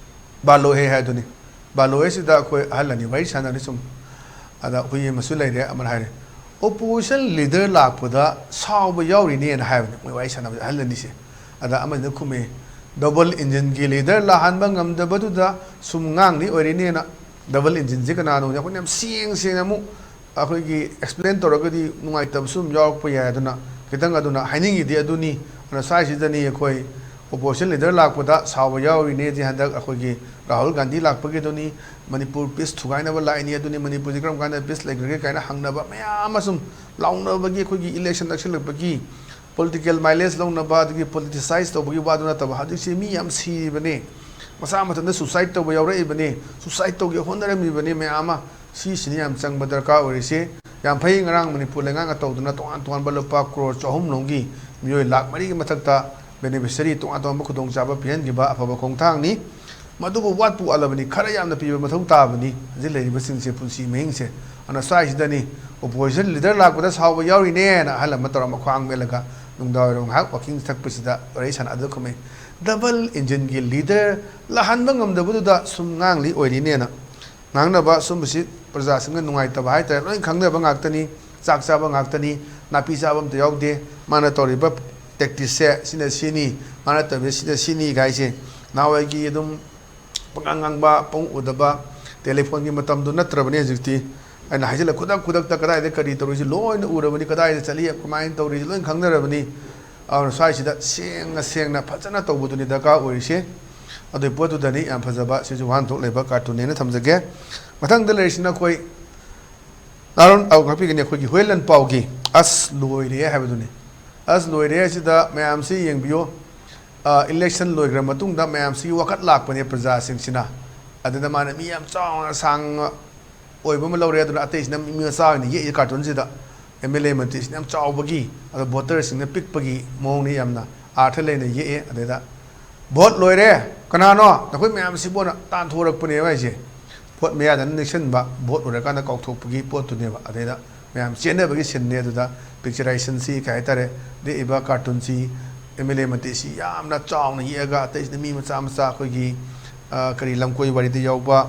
ꯕꯥꯂꯣꯍꯦ ꯍꯥꯏꯗꯨꯅꯤ꯫ ꯕꯥꯂꯣꯍꯦ ꯁꯤꯗ ꯑꯩꯈꯣꯏ ꯑꯍꯜ ꯑꯅꯤ ꯋꯥꯔꯤ ꯁꯥꯟꯅꯔꯤ ꯁꯨꯝ꯫ ꯑꯗ ꯍꯨꯏ ꯑꯃꯁꯨ ꯂꯩꯔꯦ꯫ ꯑꯃꯅ ꯍꯥꯏꯔꯦ, "ꯑꯣꯄꯣꯖꯤꯁꯟ ꯂꯤꯗꯔ ꯂꯥꯛꯄꯗ ꯁꯥꯎꯕ ꯌꯥꯎꯔꯤꯅꯦꯅ" ꯍꯥꯏꯕꯅꯤ ꯃꯣꯏ ꯋꯥꯔꯤ ꯁꯥꯟꯅꯕꯁꯦ ꯑꯍꯜ ꯑꯅꯤꯁꯦ꯫ ꯑꯗ ꯑꯃꯁꯤꯅ ꯈꯨꯝꯃꯛꯑꯦ, "ꯗꯕꯜ ꯏꯟꯖꯤꯟꯒꯤ ꯂꯤꯗꯔ ꯂꯥꯛꯍꯟꯕ ꯉꯝꯗꯕꯗꯨꯗ ꯁꯨꯝ ꯉꯥꯡꯂꯤ ꯑꯣꯏꯔꯤꯅꯦꯅ"꯫ ꯗꯕꯜ ꯏꯟꯖꯤꯟꯁꯦ ꯀꯅꯥꯅꯣ? ꯑꯩꯈꯣꯏꯅ ꯌꯥꯝ ꯁꯦꯡ ꯁꯦꯡꯅ ꯑꯃꯨꯛ ꯑꯩꯈꯣꯏꯒꯤ ꯑꯦꯛꯁꯄ꯭ꯂꯦꯟ ꯇꯧꯔꯒꯗꯤ ꯅꯨꯡꯉꯥꯏꯇꯕꯁꯨ ꯑꯗꯨꯝ ꯌꯥꯎꯔꯛꯄ ꯌꯥꯏ꯫ ꯑꯗꯨꯅ ꯈꯤꯇꯪ ꯑꯗꯨꯅ ꯍꯥꯏꯅꯤꯡꯉꯤꯗꯤ ꯑꯗꯨꯅꯤ꯫ ꯑꯗꯨꯅ ꯁ꯭ꯋꯥꯏꯁꯤꯗꯅꯤ ꯑꯩꯈꯣꯏ ꯑꯣꯄꯣꯖꯤꯁꯟ ꯂꯤꯗꯔ ꯂꯥꯛꯄꯗ ꯁꯥꯎꯕ ꯌꯥꯎꯔꯤꯅꯦꯗꯤ ꯍꯟꯗꯛ ꯑꯩꯈꯣꯏꯒꯤ ꯔꯥꯍꯨꯜ ꯒꯥꯟꯙꯤ ꯂꯥꯛꯄꯒꯤꯗꯨꯅꯤ꯫ ꯃꯅꯤꯄꯨꯔ ꯄꯤꯁ ꯊꯨꯒꯥꯏꯅꯕ ꯂꯥꯛꯏꯅꯤ ꯑꯗꯨꯅꯤ꯫ ꯃꯅꯤꯄꯨꯔꯁꯤ ꯀꯔꯝ ꯀꯥꯟꯗ ꯄꯤꯁ ꯂꯩꯈ꯭ꯔꯒꯦ ꯀꯥꯏꯅ ꯍꯪꯅꯕ ꯃꯌꯥꯝ ꯑꯃ ꯁꯨꯝ ꯂꯥꯎꯅꯕꯒꯤ ꯑꯩꯈꯣꯏꯒꯤ ꯏꯂꯦꯛꯁꯟ ꯅꯛꯁꯤꯜꯂꯛꯄꯒꯤ ꯄꯣꯂꯤꯇꯤꯀꯦꯜ ꯃꯥꯏꯂꯦꯖ ꯂꯧꯅꯕ ꯑꯗꯒꯤ ꯄꯣꯂꯤꯇꯤꯁꯥꯏꯁ ꯇꯧꯕꯒꯤ ꯋꯥꯗꯨ ꯅꯠꯇꯕ ꯍꯧꯖꯤꯛꯁꯤ ꯃꯤ ꯌꯥꯝ ꯁꯤꯔꯤꯕꯅꯤ꯫ ꯃꯁꯥ ꯃꯊꯟꯇ ꯁꯨꯁꯥꯏꯠ ꯇꯧꯕ ꯌꯥꯎꯔꯛꯏꯕꯅꯤ꯫ ꯁꯨꯁꯥꯏꯠ ꯇꯧꯒꯦ ꯍꯣꯠꯅꯔꯝꯃꯤꯕꯅꯤ ꯃꯌꯥꯝ ꯑꯃ꯫ ꯁꯤꯁꯤꯅ ꯌꯥꯝ ꯆꯪꯕ ꯗꯔꯀꯥꯔ ꯑꯣꯏꯔꯤꯁꯦ꯫ ꯌꯥꯝ ꯐꯩ, ꯉꯔꯥꯡ ꯃꯅꯤꯄꯨꯔ ꯂꯩꯉꯥꯛꯅ ꯇꯧꯗꯨꯅ ꯇꯣꯉꯥꯟ ꯇꯣꯉꯥꯟꯕ ꯂꯨꯄꯥ ꯀ꯭ꯔꯣꯔ ꯆꯍꯨꯝ ꯂꯣꯝꯒꯤ ꯃꯤꯑꯣꯏ ꯂꯥꯛ ꯃꯔꯤꯒꯤ ꯃꯊꯛꯇ ꯕꯦꯅꯤꯐꯤꯁꯔꯤ ꯇꯣꯉꯥꯟ ꯇꯣꯉꯥꯟꯕ ꯈꯨꯗꯣꯡꯆꯥꯕ ꯄꯤꯍꯟꯈꯤꯕ ꯑꯐꯕ ꯈꯣꯡꯊꯥꯡꯅꯤ꯫ ꯃꯗꯨꯕꯨ ꯋꯥꯠꯄꯨ ꯋꯥꯠꯂꯕꯅꯤ, ꯈꯔ ꯌꯥꯝꯅ ꯄꯤꯕ ꯃꯊꯧ ꯇꯥꯕꯅꯤ ꯍꯧꯖꯤꯛ ꯂꯩꯔꯤꯕꯁꯤꯡꯁꯦ ꯄꯨꯟꯁꯤ ꯃꯍꯤꯡꯁꯦ꯫ ꯑꯗꯨꯅ ꯁ꯭ꯋꯥꯏꯁꯤꯗꯅꯤ ꯑꯣꯄꯣꯖꯤꯁꯟ ꯂꯤꯗꯔ ꯂꯥꯛꯄꯗ ꯁꯥꯎꯕ ꯌꯥꯎꯔꯤꯅꯦꯅ ꯑꯍꯜ ꯑꯃ ꯇꯧꯔꯒ ꯃꯈ꯭ꯋꯥꯡ ꯃꯦꯠꯂꯒ ꯅꯨꯡꯗꯥꯡꯋꯥꯏꯔꯝ ꯉꯥꯏꯍꯥꯛ ꯋꯥꯀꯤꯡ ꯊꯛꯄꯁꯤꯗ ꯋꯥꯔꯤ ꯁꯥꯟꯅ ꯑꯗꯨ ꯈꯨꯝꯃꯦ, "ꯗꯕꯜ ꯏꯟꯖꯤꯟꯒꯤ ꯂꯤꯗꯔ ꯂꯥꯛꯍꯟꯕ ꯉꯝꯗꯕꯗꯨꯗ ꯁꯨꯝ ꯉꯥꯡꯂꯤ ꯑꯣꯏꯔꯤꯅꯦꯅ"꯫ ꯉꯥꯡꯅꯕ ꯁꯨꯝꯕꯁꯤ ꯄ꯭ꯔꯖꯥꯁꯤꯡꯅ ꯅꯨꯡꯉꯥꯏꯇꯕ ꯍꯥꯏꯇꯥꯔꯦ꯫ ꯂꯣꯏ ꯈꯪꯅꯕ ꯉꯥꯛꯇꯅꯤ꯫ ꯆꯥꯛ ꯆꯥꯕ ꯉꯥꯛꯇꯅꯤ꯫ ꯅꯥꯄꯤ ꯆꯥꯕ ꯑꯝꯇ ꯌꯥꯎꯗꯦ꯫ ꯃꯥꯅ ꯇꯧꯔꯤꯕ ꯇꯦꯛꯇꯤꯁꯁꯦ ꯁꯤꯅ ꯁꯤꯅꯤ, ꯃꯥꯅ ꯇꯧꯔꯤꯕ ꯁꯤꯅ ꯁꯤꯅꯤ ꯍꯥꯏꯁꯦ꯫ ꯅꯍꯥꯟꯋꯥꯏꯒꯤ ꯑꯗꯨꯝ ꯄꯪꯉꯥꯡ ꯉꯥꯡꯕ, ꯄꯪ ꯎꯗꯕ, ꯇꯦꯂꯤꯐꯣꯟꯒꯤ ꯃꯇꯝꯗꯨ ꯅꯠꯇ꯭ꯔꯕꯅꯤ ꯍꯧꯖꯤꯛꯇꯤ꯫ ꯑꯩꯅ ꯍꯥꯏꯖꯤꯜꯂ ꯈꯨꯗꯛ ꯈꯨꯗꯛꯇ ꯀꯗꯥꯏꯗ ꯀꯔꯤ ꯇꯧꯔꯤꯁꯤ ꯂꯣꯏꯅ ꯎꯔꯕꯅꯤ, ꯀꯗꯥꯏꯗ ꯆꯠꯂꯤ, ꯀꯃꯥꯏꯅ ꯇꯧꯔꯤꯁꯤ ꯂꯣꯏꯅ ꯈꯪꯅꯔꯕꯅꯤ꯫ ꯑꯗꯨꯅ ꯁ꯭ꯋꯥꯏꯁꯤꯗ ꯁꯦꯡꯅ ꯁꯦꯡꯅ ꯐꯖꯅ ꯇꯧꯕꯗꯨꯅꯤ ꯗꯔꯀꯥꯔ ꯑꯣꯏꯔꯤꯁꯦ꯫ ꯑꯗꯨꯒꯤ ꯄꯣꯠꯇꯨꯗꯅꯤ ꯌꯥꯝ ꯐꯖꯕ ꯁꯤꯁꯨ ꯋꯥꯍꯟꯊꯣꯛ ꯂꯩꯕ ꯀꯥꯔꯇꯨꯟꯅꯦꯅ ꯊꯝꯖꯒꯦ꯫ ꯃꯊꯪꯗ ꯂꯩꯔꯤꯁꯤꯅ ꯑꯩꯈꯣꯏ ꯅꯥꯔꯣꯟ, ꯑ, ꯉꯥꯛꯄꯤꯒꯅꯤ, ꯑꯩꯈꯣꯏꯒꯤ ꯍꯨꯌꯦꯟ ꯂꯟꯄꯥꯎꯒꯤ ꯑꯁ ꯂꯣꯏꯔꯦ ꯍꯥꯏꯕꯗꯨꯅꯤ꯫ ꯑꯁ ꯂꯣꯏꯔꯦ ꯍꯥꯏꯁꯤꯗ ꯃꯌꯥꯝꯁꯤ ꯌꯦꯡꯕꯤꯌꯨ꯫ ꯑ, election ꯂꯣꯏꯈ꯭ꯔ ꯃꯇꯨꯡꯗ ꯃꯌꯥꯝꯁꯤꯒꯤ ꯋꯥꯀꯠ ꯂꯥꯛꯄꯅꯦ ꯄ꯭ꯔꯖꯥꯁꯤꯡꯁꯤꯅ꯫ ꯑꯗꯨꯗ ꯃꯥꯅ ꯃꯤ ꯌꯥꯝ ꯆꯥꯎꯅ ꯁꯥꯡꯅ ꯑꯣꯏꯕ ꯑꯃ ꯂꯧꯔꯦ, ꯑꯗꯨꯅ ꯑꯇꯩꯁꯤꯅ ꯃꯤ ꯃꯆꯥ ꯑꯣꯏꯅ ꯌꯦꯛꯏ cartoonꯁꯤꯗ꯫ MLA ꯃꯟꯇ꯭ꯔꯤꯁꯤꯅ ꯌꯥꯝ ꯆꯥꯎꯕꯒꯤ, ꯑꯗꯣ voterꯁꯤꯡꯅ ꯄꯤꯛꯄꯒꯤ ꯃꯑꯣꯡꯅꯤ, ꯌꯥꯝꯅ ꯑꯥꯔꯊ ꯂꯩꯅ ꯌꯦꯛꯑꯦ꯫ ꯑꯗꯩꯗ "Vote ꯂꯣꯏꯔꯦ, ꯀꯅꯥꯅꯣ ꯅꯈꯣꯏ ꯃꯌꯥꯝꯁꯤꯕꯨꯅ" ꯇꯥꯟꯊꯣꯔꯛꯄꯅꯦꯕ ꯍꯥꯏꯁꯦ꯫ Vote ꯃꯌꯥꯗꯅ ꯅꯤꯡꯁꯤꯡꯕ, vote ꯂꯣꯏꯔꯀꯥꯟꯗ ꯀꯥꯎꯊꯣꯛꯄꯒꯤ ꯄꯣꯠꯇꯨꯅꯦꯕ꯫ ꯑꯗꯩꯗ ꯃꯌꯥꯝ ꯆꯦꯟꯅꯕꯒꯤ sceneꯅꯦ꯫ ꯑꯗꯨꯗ picturizationꯁꯤ ꯀꯩ ꯍꯥꯏꯇꯥꯔꯦ, ꯌꯦꯛꯏꯕ cartoonꯁꯤ, MLA ꯃꯟꯇ꯭ꯔꯤꯁꯤ ꯌꯥꯝꯅ ꯆꯥꯎꯅ ꯌꯦꯛꯑꯒ, ꯑꯇꯩꯁꯤꯅ ꯃꯤ ꯃꯆꯥ ꯃꯆꯥ, ꯑꯩꯈꯣꯏꯒꯤ, ꯑ, ꯀꯔꯤ, ꯂꯝꯀꯣꯏ ꯋꯥꯔꯤꯗ ꯌꯥꯎꯕ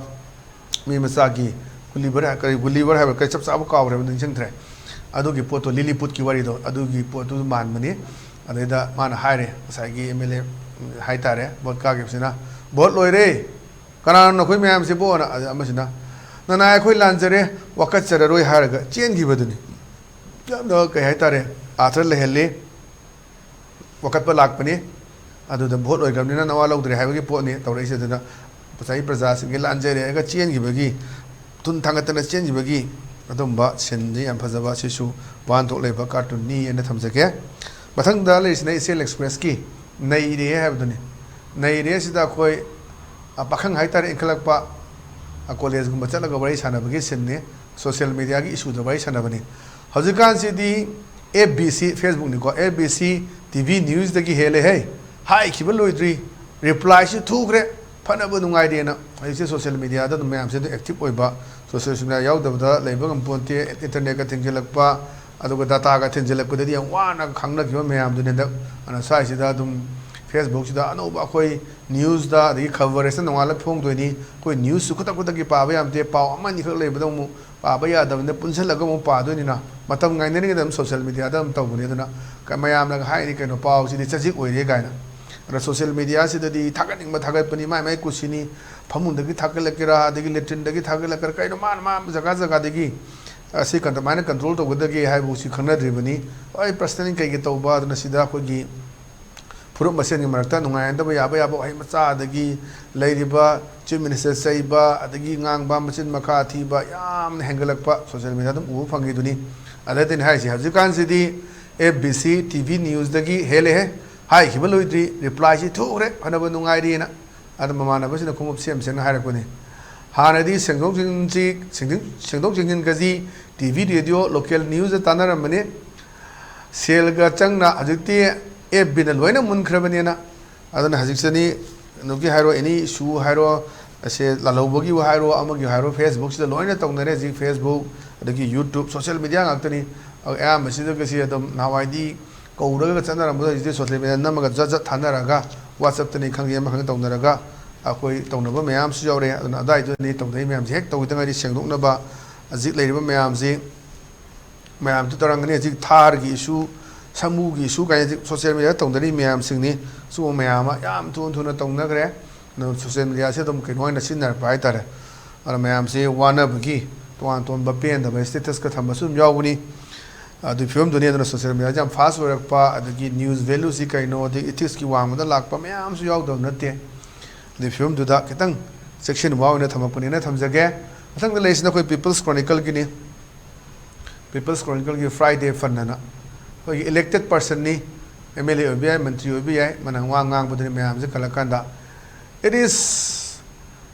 ꯃꯤ ꯃꯆꯥꯒꯤ ꯒꯨꯂꯤꯚꯔ ꯍꯥꯏ-, ꯀꯔꯤ, ꯒꯨꯂꯤꯚꯔ ꯍꯥꯏꯕ꯭ꯔꯥ, ꯀꯔꯤ, ꯆꯞ ꯆꯥꯕ ꯀꯥꯎꯈ꯭ꯔꯦꯕ, ꯅꯤꯡꯁꯤꯡꯗ꯭ꯔꯦ꯫ ꯑꯗꯨꯒꯤ ꯄꯣꯠꯇꯣ, ꯂꯤꯂꯤꯄꯨꯠꯀꯤ ꯋꯥꯔꯤꯗꯣ, ꯑꯗꯨꯒꯤ ꯄꯣꯠꯇꯨ ꯃꯥꯟꯕꯅꯤ꯫ ꯑꯗꯩꯗ ꯃꯥꯅ ꯍꯥꯏꯔꯦ, ꯉꯁꯥꯏꯒꯤ MLA ꯍꯥꯏꯇꯥꯔꯦ, vote ꯀꯥꯈꯤꯕꯁꯤꯅ, "Vote ꯂꯣꯏꯔꯦ, ꯀꯅꯥꯅꯣ ꯅꯈꯣꯏ ꯃꯌꯥꯝꯁꯤꯕꯣꯅ?" ꯑꯗ ꯑꯃꯁꯤꯅ, "ꯅꯅꯥꯏ ꯑꯩꯈꯣꯏ ꯂꯥꯟꯖꯔꯦ, ꯋꯥꯀꯠꯆꯔꯔꯣꯏ" ꯍꯥꯏꯔꯒ ꯆꯦꯟꯈꯤꯕꯗꯨꯅꯤ꯫ ꯌꯥꯝꯅ, ꯀꯩ ꯍꯥꯏꯇꯥꯔꯦ, ꯑꯥꯔꯊ ꯂꯩꯍꯜꯂꯤ꯫ ꯋꯥꯀꯠꯄ ꯂꯥꯛꯄꯅꯤ꯫ ꯑꯗꯨꯗ vote ꯑꯣꯏꯈ꯭ꯔꯕꯅꯤꯅ ꯅꯋꯥ ꯂꯧꯗ꯭ꯔꯦ ꯍꯥꯏꯕꯒꯤ ꯄꯣꯠꯅꯤ ꯇꯧꯔꯛꯏꯁꯦ꯫ ꯑꯗꯨꯅ ꯉꯁꯥꯏ ꯄ꯭ꯔꯖꯥꯁꯤꯡꯒꯤ ꯂꯥꯟꯖꯔꯦ ꯍꯥꯏꯔꯒ ꯆꯦꯟꯈꯤꯕꯒꯤ, ꯊꯨꯟ ꯊꯥꯡꯒꯠꯇꯅ ꯆꯦꯟꯈꯤꯕꯒꯤ ꯑꯗꯨꯝꯕ sceneꯗꯤ ꯌꯥꯝ ꯐꯖꯕ, ꯑꯁꯤꯁꯨ ꯋꯥꯍꯟꯊꯣꯛ ꯂꯩꯕ cartoonꯅꯤ ꯍꯥꯏꯅ ꯊꯝꯖꯒꯦ꯫ ꯃꯊꯪꯗ ꯂꯩꯔꯤꯁꯤꯅ ꯏꯆꯦꯜ Expressꯀꯤ "ꯅꯩꯔꯦ" ꯍꯥꯏꯕꯗꯨꯅꯤ꯫ "ꯅꯩꯔꯦ" ꯑꯁꯤꯗ ꯑꯩꯈꯣꯏ, ꯑ, ꯄꯥꯈꯪ ꯍꯥꯏꯇꯥꯔꯦ, ꯏꯟꯈꯠꯂꯛꯄ, ꯑ, collegeꯒꯨꯝꯕ ꯆꯠꯂꯒ ꯋꯥꯔꯤ ꯁꯥꯟꯅꯕꯒꯤ sceneꯅꯤ꯫ Social mediaꯒꯤ issueꯗ ꯋꯥꯔꯤ ꯁꯥꯟꯅꯕꯅꯤ꯫ ꯍꯧꯖꯤꯛꯀꯥꯟꯁꯤꯗꯤ FBC, Facebookꯅꯤꯀꯣ, FBC, TV newsꯇꯒꯤ ꯍꯦꯜꯂꯦ ꯍꯦ꯫ ꯍꯥꯏꯈꯤꯕ ꯂꯣꯏꯗ꯭ꯔꯤ, replyꯁꯨ ꯊꯨꯈ꯭ꯔꯦ, ꯐꯅꯕ ꯅꯨꯡꯉꯥꯏꯔꯦꯅ꯫ ꯍꯧꯖꯤꯛꯁꯦ social mediaꯗ ꯑꯗꯨꯝ ꯃꯌꯥꯝꯁꯦ ꯑꯗꯨꯝ active ꯑꯣꯏꯕ, social media ꯌꯥꯎꯗꯕꯗ ꯂꯩꯕ ꯉꯝꯄꯣꯟꯇꯦ꯫ Internetꯀ ꯊꯤꯡꯖꯤꯜꯂꯛꯄ, ꯑꯗꯨꯒ dataꯒ ꯊꯤꯡꯖꯤꯜꯂꯛꯄꯗꯗꯤ ꯌꯥꯝ ꯋꯥꯅ ꯈꯪꯅꯈꯤꯕ ꯃꯌꯥꯝꯗꯨꯅꯤ ꯍꯟꯗꯛ꯫ ꯑꯗꯨꯅ ꯁ꯭ꯋꯥꯏꯁꯤꯗ ꯑꯗꯨꯝ Facebookꯁꯤꯗ ꯑꯅꯧꯕ ꯑꯩꯈꯣꯏ newsꯇ, ꯑꯗꯒꯤ ꯈꯕꯔꯁꯤꯗ ꯅꯣꯡꯉꯥꯜꯂꯒ ꯐꯣꯡꯗꯣꯏꯅꯤ꯫ ꯑꯩꯈꯣꯏ newsꯁꯨ ꯈꯨꯗꯛ ꯈꯨꯗꯛꯀꯤ ꯄꯥꯕ ꯌꯥꯝꯗꯦ, ꯄꯥꯎ ꯑꯃ ꯑꯅꯤꯈꯛ ꯂꯩꯕꯗ ꯑꯃꯨꯛ ꯄꯥꯕ ꯌꯥꯗꯕꯅꯤꯅ ꯄꯨꯟꯁꯤꯜꯂꯒ ꯑꯃꯨꯛ ꯄꯥꯗꯣꯏꯅꯤꯅ, ꯃꯇꯝ ꯉꯥꯏꯅꯔꯤꯉꯩꯗ ꯑꯗꯨꯝ social mediaꯗ ꯑꯗꯨꯝ ꯇꯧꯕꯅꯤ꯫ ꯑꯗꯨꯅ ꯀ-, ꯃꯌꯥꯝꯅꯒ ꯍꯥꯏꯔꯤ ꯀꯩꯅꯣ, ꯄꯥꯎꯁꯤꯗꯤ ꯆꯖꯤꯛ ꯑꯣꯏꯔꯦ ꯀꯥꯏꯅ꯫ ꯑꯗ social mediaꯁꯤꯗꯗꯤ ꯊꯥꯒꯠꯅꯤꯡꯕ ꯊꯥꯒꯠꯄꯅꯤ, ꯃꯥꯏ ꯃꯥꯏ ꯀꯨꯁꯤꯅꯤ꯫ ꯐꯃꯨꯡꯗꯒꯤ ꯊꯥꯒꯠꯂꯛꯀꯦꯔꯥ, ꯑꯗꯒꯤ latrineꯗꯒꯤ ꯊꯥꯒꯠꯂꯛꯀꯦꯔꯥ, ꯀꯩꯅꯣ ꯃꯥꯅ ꯃꯥ ꯖꯒꯥ ꯖꯒꯥꯗꯒꯤ, ꯑ, ꯁꯤ ꯀꯃꯥꯏꯅ control ꯇꯧꯒꯗꯒꯦ ꯍꯥꯏꯕꯁꯤ ꯈꯪꯅꯗ꯭ꯔꯤꯕꯅꯤ꯫ ꯍꯣꯏ, personally ꯀꯩꯒꯤ ꯇꯧꯕ, ꯑꯗꯨꯅ ꯁꯤꯗ ꯑꯩꯈꯣꯏꯒꯤ ꯐꯨꯔꯨꯞ ꯃꯁꯦꯟꯒꯤ ꯃꯔꯛꯇ ꯅꯨꯡꯉꯥꯏꯅꯗꯕ ꯌꯥꯕ ꯌꯥꯕ ꯋꯥꯍꯩ ꯃꯆꯥ, ꯑꯗꯒꯤ ꯂꯩꯔꯤꯕ Chief Minister ꯆꯩꯕ, ꯑꯗꯒꯤ ꯉꯥꯡꯕ, ꯃꯆꯤꯟ ꯃꯈꯥ ꯊꯤꯕ ꯌꯥꯝꯅ ꯍꯦꯟꯒꯠꯂꯛꯄ social media ꯑꯗꯨꯝ ꯎꯕ ꯐꯪꯉꯤꯗꯨꯅꯤ꯫ ꯑꯗꯨꯗꯤꯅꯦ ꯍꯥꯏꯁꯦ, ꯍꯧꯖꯤꯛꯀꯥꯟꯁꯤꯗꯤ F B C, T V ꯅ꯭ꯌꯨꯁꯇꯒꯤ ꯍꯦꯜꯂꯦꯍꯦ꯫ ꯍꯥꯏꯈꯤꯕ ꯂꯣꯏꯗ꯭ꯔꯤ, ꯔꯤꯄ꯭ꯂꯥꯏꯁꯤ ꯊꯨꯈ꯭ꯔꯦ, ꯐꯅꯕ ꯅꯨꯡꯉꯥꯏꯔꯤꯅ꯫ ꯑꯗ ꯃꯃꯥꯟꯅꯕꯁꯤꯅ ꯈꯣꯡꯎꯞ ꯁꯦꯝ ꯁꯦꯝꯅ ꯍꯥꯏꯔꯛꯄꯅꯤ꯫ ꯍꯥꯟꯅꯗꯤ ꯁꯦꯡꯗꯣꯛ ꯁꯦꯡꯖꯤꯟꯁꯤ, ꯁꯦꯡꯗꯣꯛ ꯁꯦꯡꯖꯤꯟꯒꯁꯤ ꯇꯤ ꯚꯤ, ꯔꯦꯗꯤꯑꯣ, ꯂꯣꯀꯦꯜ ꯅ꯭ꯌꯨꯁꯇ ꯇꯥꯟꯅꯔꯝꯕꯅꯤ꯫ ꯁꯦꯜꯒ ꯆꯪꯅ ꯍꯧꯖꯤꯛꯇꯤ ꯑꯦꯐ ꯕꯤꯅ ꯂꯣꯏꯅ ꯃꯨꯟꯈ꯭ꯔꯕꯅꯤꯅ꯫ ꯑꯗꯨꯅ ꯍꯧꯖꯤꯛꯁꯤꯅꯤ, ꯀꯩꯅꯣꯒꯤ ꯍꯥꯏꯔꯣ, ꯑꯦꯅꯤ ꯏꯁꯨ ꯍꯥꯏꯔꯣ, ꯑꯁꯦ ꯂꯥꯜꯍꯧꯕꯒꯤ ꯍꯥꯏꯔꯣ, ꯑꯃꯒꯤ ꯍꯥꯏꯔꯣ, ꯐꯦꯁꯕꯨꯛꯁꯤꯗ ꯂꯣꯏꯅ ꯇꯧꯅꯔꯦ ꯍꯧꯖꯤꯛ꯫ ꯐꯦꯁꯕꯨꯛ, ꯑꯗꯒꯤ ꯌꯨꯇ꯭ꯌꯨꯕ, ꯁꯣꯁꯤꯌꯦꯜ ꯃꯤꯗꯤꯌꯥ ꯉꯥꯛꯇꯅꯤ꯫ ꯑꯌꯥꯝꯕꯁꯤꯗꯒꯁꯤ ꯑꯗꯨꯝ ꯅꯍꯥꯟꯋꯥꯏꯗꯤ ꯀꯧꯔꯒ ꯆꯠꯅꯔꯝꯕꯗꯣ ꯍꯧꯖꯤꯛꯇꯤ ꯁꯣꯁꯤꯌꯦꯜ ꯃꯤꯗꯤꯌꯥ ꯅꯝꯃꯒ ꯖꯠ ꯖꯠ ꯊꯥꯅꯔꯒ, ꯋꯥꯆꯞꯇꯅꯤ ꯈꯪꯗꯦ, ꯑꯃ ꯈꯪꯗꯦ ꯇꯧꯅꯔꯒ ꯑꯩꯈꯣꯏ ꯇꯧꯅꯕ ꯃꯌꯥꯝꯁꯨ ꯌꯥꯎꯔꯦ꯫ ꯑꯗꯨꯅ ꯑꯗꯥꯏꯗꯨꯗꯅꯤ ꯇꯧꯅꯔꯤ ꯃꯌꯥꯝꯁꯦ ꯍꯦꯛ ꯇꯧꯈꯤꯗꯉꯥꯏꯗꯤ ꯁꯦꯡꯗꯣꯛꯅꯕ ꯍꯧꯖꯤꯛ ꯂꯩꯔꯤꯕ ꯃꯌꯥꯝꯁꯤ, ꯃꯌꯥꯝꯁꯨ ꯇꯧꯔꯝꯒꯅꯤ꯫ ꯍꯧꯖꯤꯛ ꯊꯥꯔꯒꯤ ꯏꯁꯨ, ꯁꯃꯨꯒꯤ ꯏꯁꯨ ꯀꯥꯏꯅ ꯍꯧꯖꯤꯛ ꯁꯣꯁꯤꯌꯦꯜ ꯃꯤꯗꯤꯌꯥꯗ ꯇꯧꯅꯔꯤ ꯃꯌꯥꯝꯁꯤꯡꯅꯤ꯫ ꯁꯤꯒꯨꯝꯕ ꯃꯌꯥꯝ ꯑꯃ ꯌꯥꯝ ꯊꯨꯅ ꯊꯨꯅ ꯇꯧꯅꯈ꯭ꯔꯦ꯫ ꯑꯗꯨꯅ ꯁꯣꯁꯤꯌꯦꯜ ꯃꯤꯗꯤꯌꯥꯁꯦ ꯑꯗꯨꯝ ꯀꯩꯅꯣ ꯑꯣꯏꯅ ꯁꯤꯖꯤꯟꯅꯔꯛꯄ ꯍꯥꯏꯇꯥꯔꯦ꯫ ꯑꯗꯨꯅ ꯃꯌꯥꯝꯁꯦ ꯋꯥꯅꯕꯒꯤ ꯇꯣꯉꯥꯟ ꯇꯣꯉꯥꯟꯕ ꯄꯦꯟꯗꯕ ꯁ꯭ꯇꯦꯇꯁꯀ ꯊꯝꯕꯁꯨ ꯑꯗꯨꯝ ꯌꯥꯎꯕꯅꯤ꯫ ꯑꯗꯨꯒꯤ ꯐꯤꯕꯝꯗꯨꯅꯤ꯫ ꯑꯗꯨꯅ ꯁꯣꯁꯤꯌꯦꯜ ꯃꯤꯗꯤꯌꯥꯁꯦ ꯌꯥꯝ ꯐꯥꯁ ꯑꯣꯏꯔꯛꯄ, ꯑꯗꯒꯤ ꯅ꯭ꯌꯨꯁ ꯚꯦꯂꯨꯁꯤ ꯀꯩꯅꯣ, ꯑꯗꯒꯤ ꯏꯊꯤꯛꯁꯀꯤ ꯋꯥꯡꯃꯗ ꯂꯥꯛꯄ ꯃꯌꯥꯝꯁꯨ ꯌꯥꯎꯗꯕ ꯅꯠꯇꯦ꯫ ꯑꯗꯨꯒꯤ ꯐꯤꯕꯝꯗꯨꯗ ꯈꯤꯇꯪ ꯆꯦꯛꯁꯤꯟꯕ ꯑꯣꯏꯅ ꯊꯝꯃꯛꯄꯅꯦꯅ ꯊꯝꯖꯒꯦ꯫ ꯃꯊꯪꯗ ꯂꯩꯔꯤꯁꯤꯅ ꯑꯩꯈꯣꯏ ꯄꯤꯄꯜꯁ ꯀ꯭ꯔꯣꯅꯤꯀꯜꯒꯤꯅꯤ꯫ ꯄꯤꯄꯜꯁ ꯀ꯭ꯔꯣꯅꯤꯀꯜꯒꯤ ꯐ꯭ꯔꯥꯏꯗꯦ ꯐꯟ ꯍꯥꯏꯅ꯫ ꯑꯩꯈꯣꯏꯒꯤ ꯏꯂꯦꯛꯇꯦꯠ ꯄꯔꯁꯟꯅꯤ, ꯑꯦꯝ ꯑꯦꯜ ꯑꯦ ꯑꯣꯏꯕ ꯌꯥꯏ, ꯃꯟꯇ꯭ꯔꯤ ꯑꯣꯏꯕ ꯌꯥꯏ, ꯃꯅꯥ ꯋꯥ ꯉꯥꯡꯕꯗꯨꯅꯤ ꯃꯌꯥꯝꯁꯦ ꯈꯜꯂꯀꯥꯟꯗ, "It is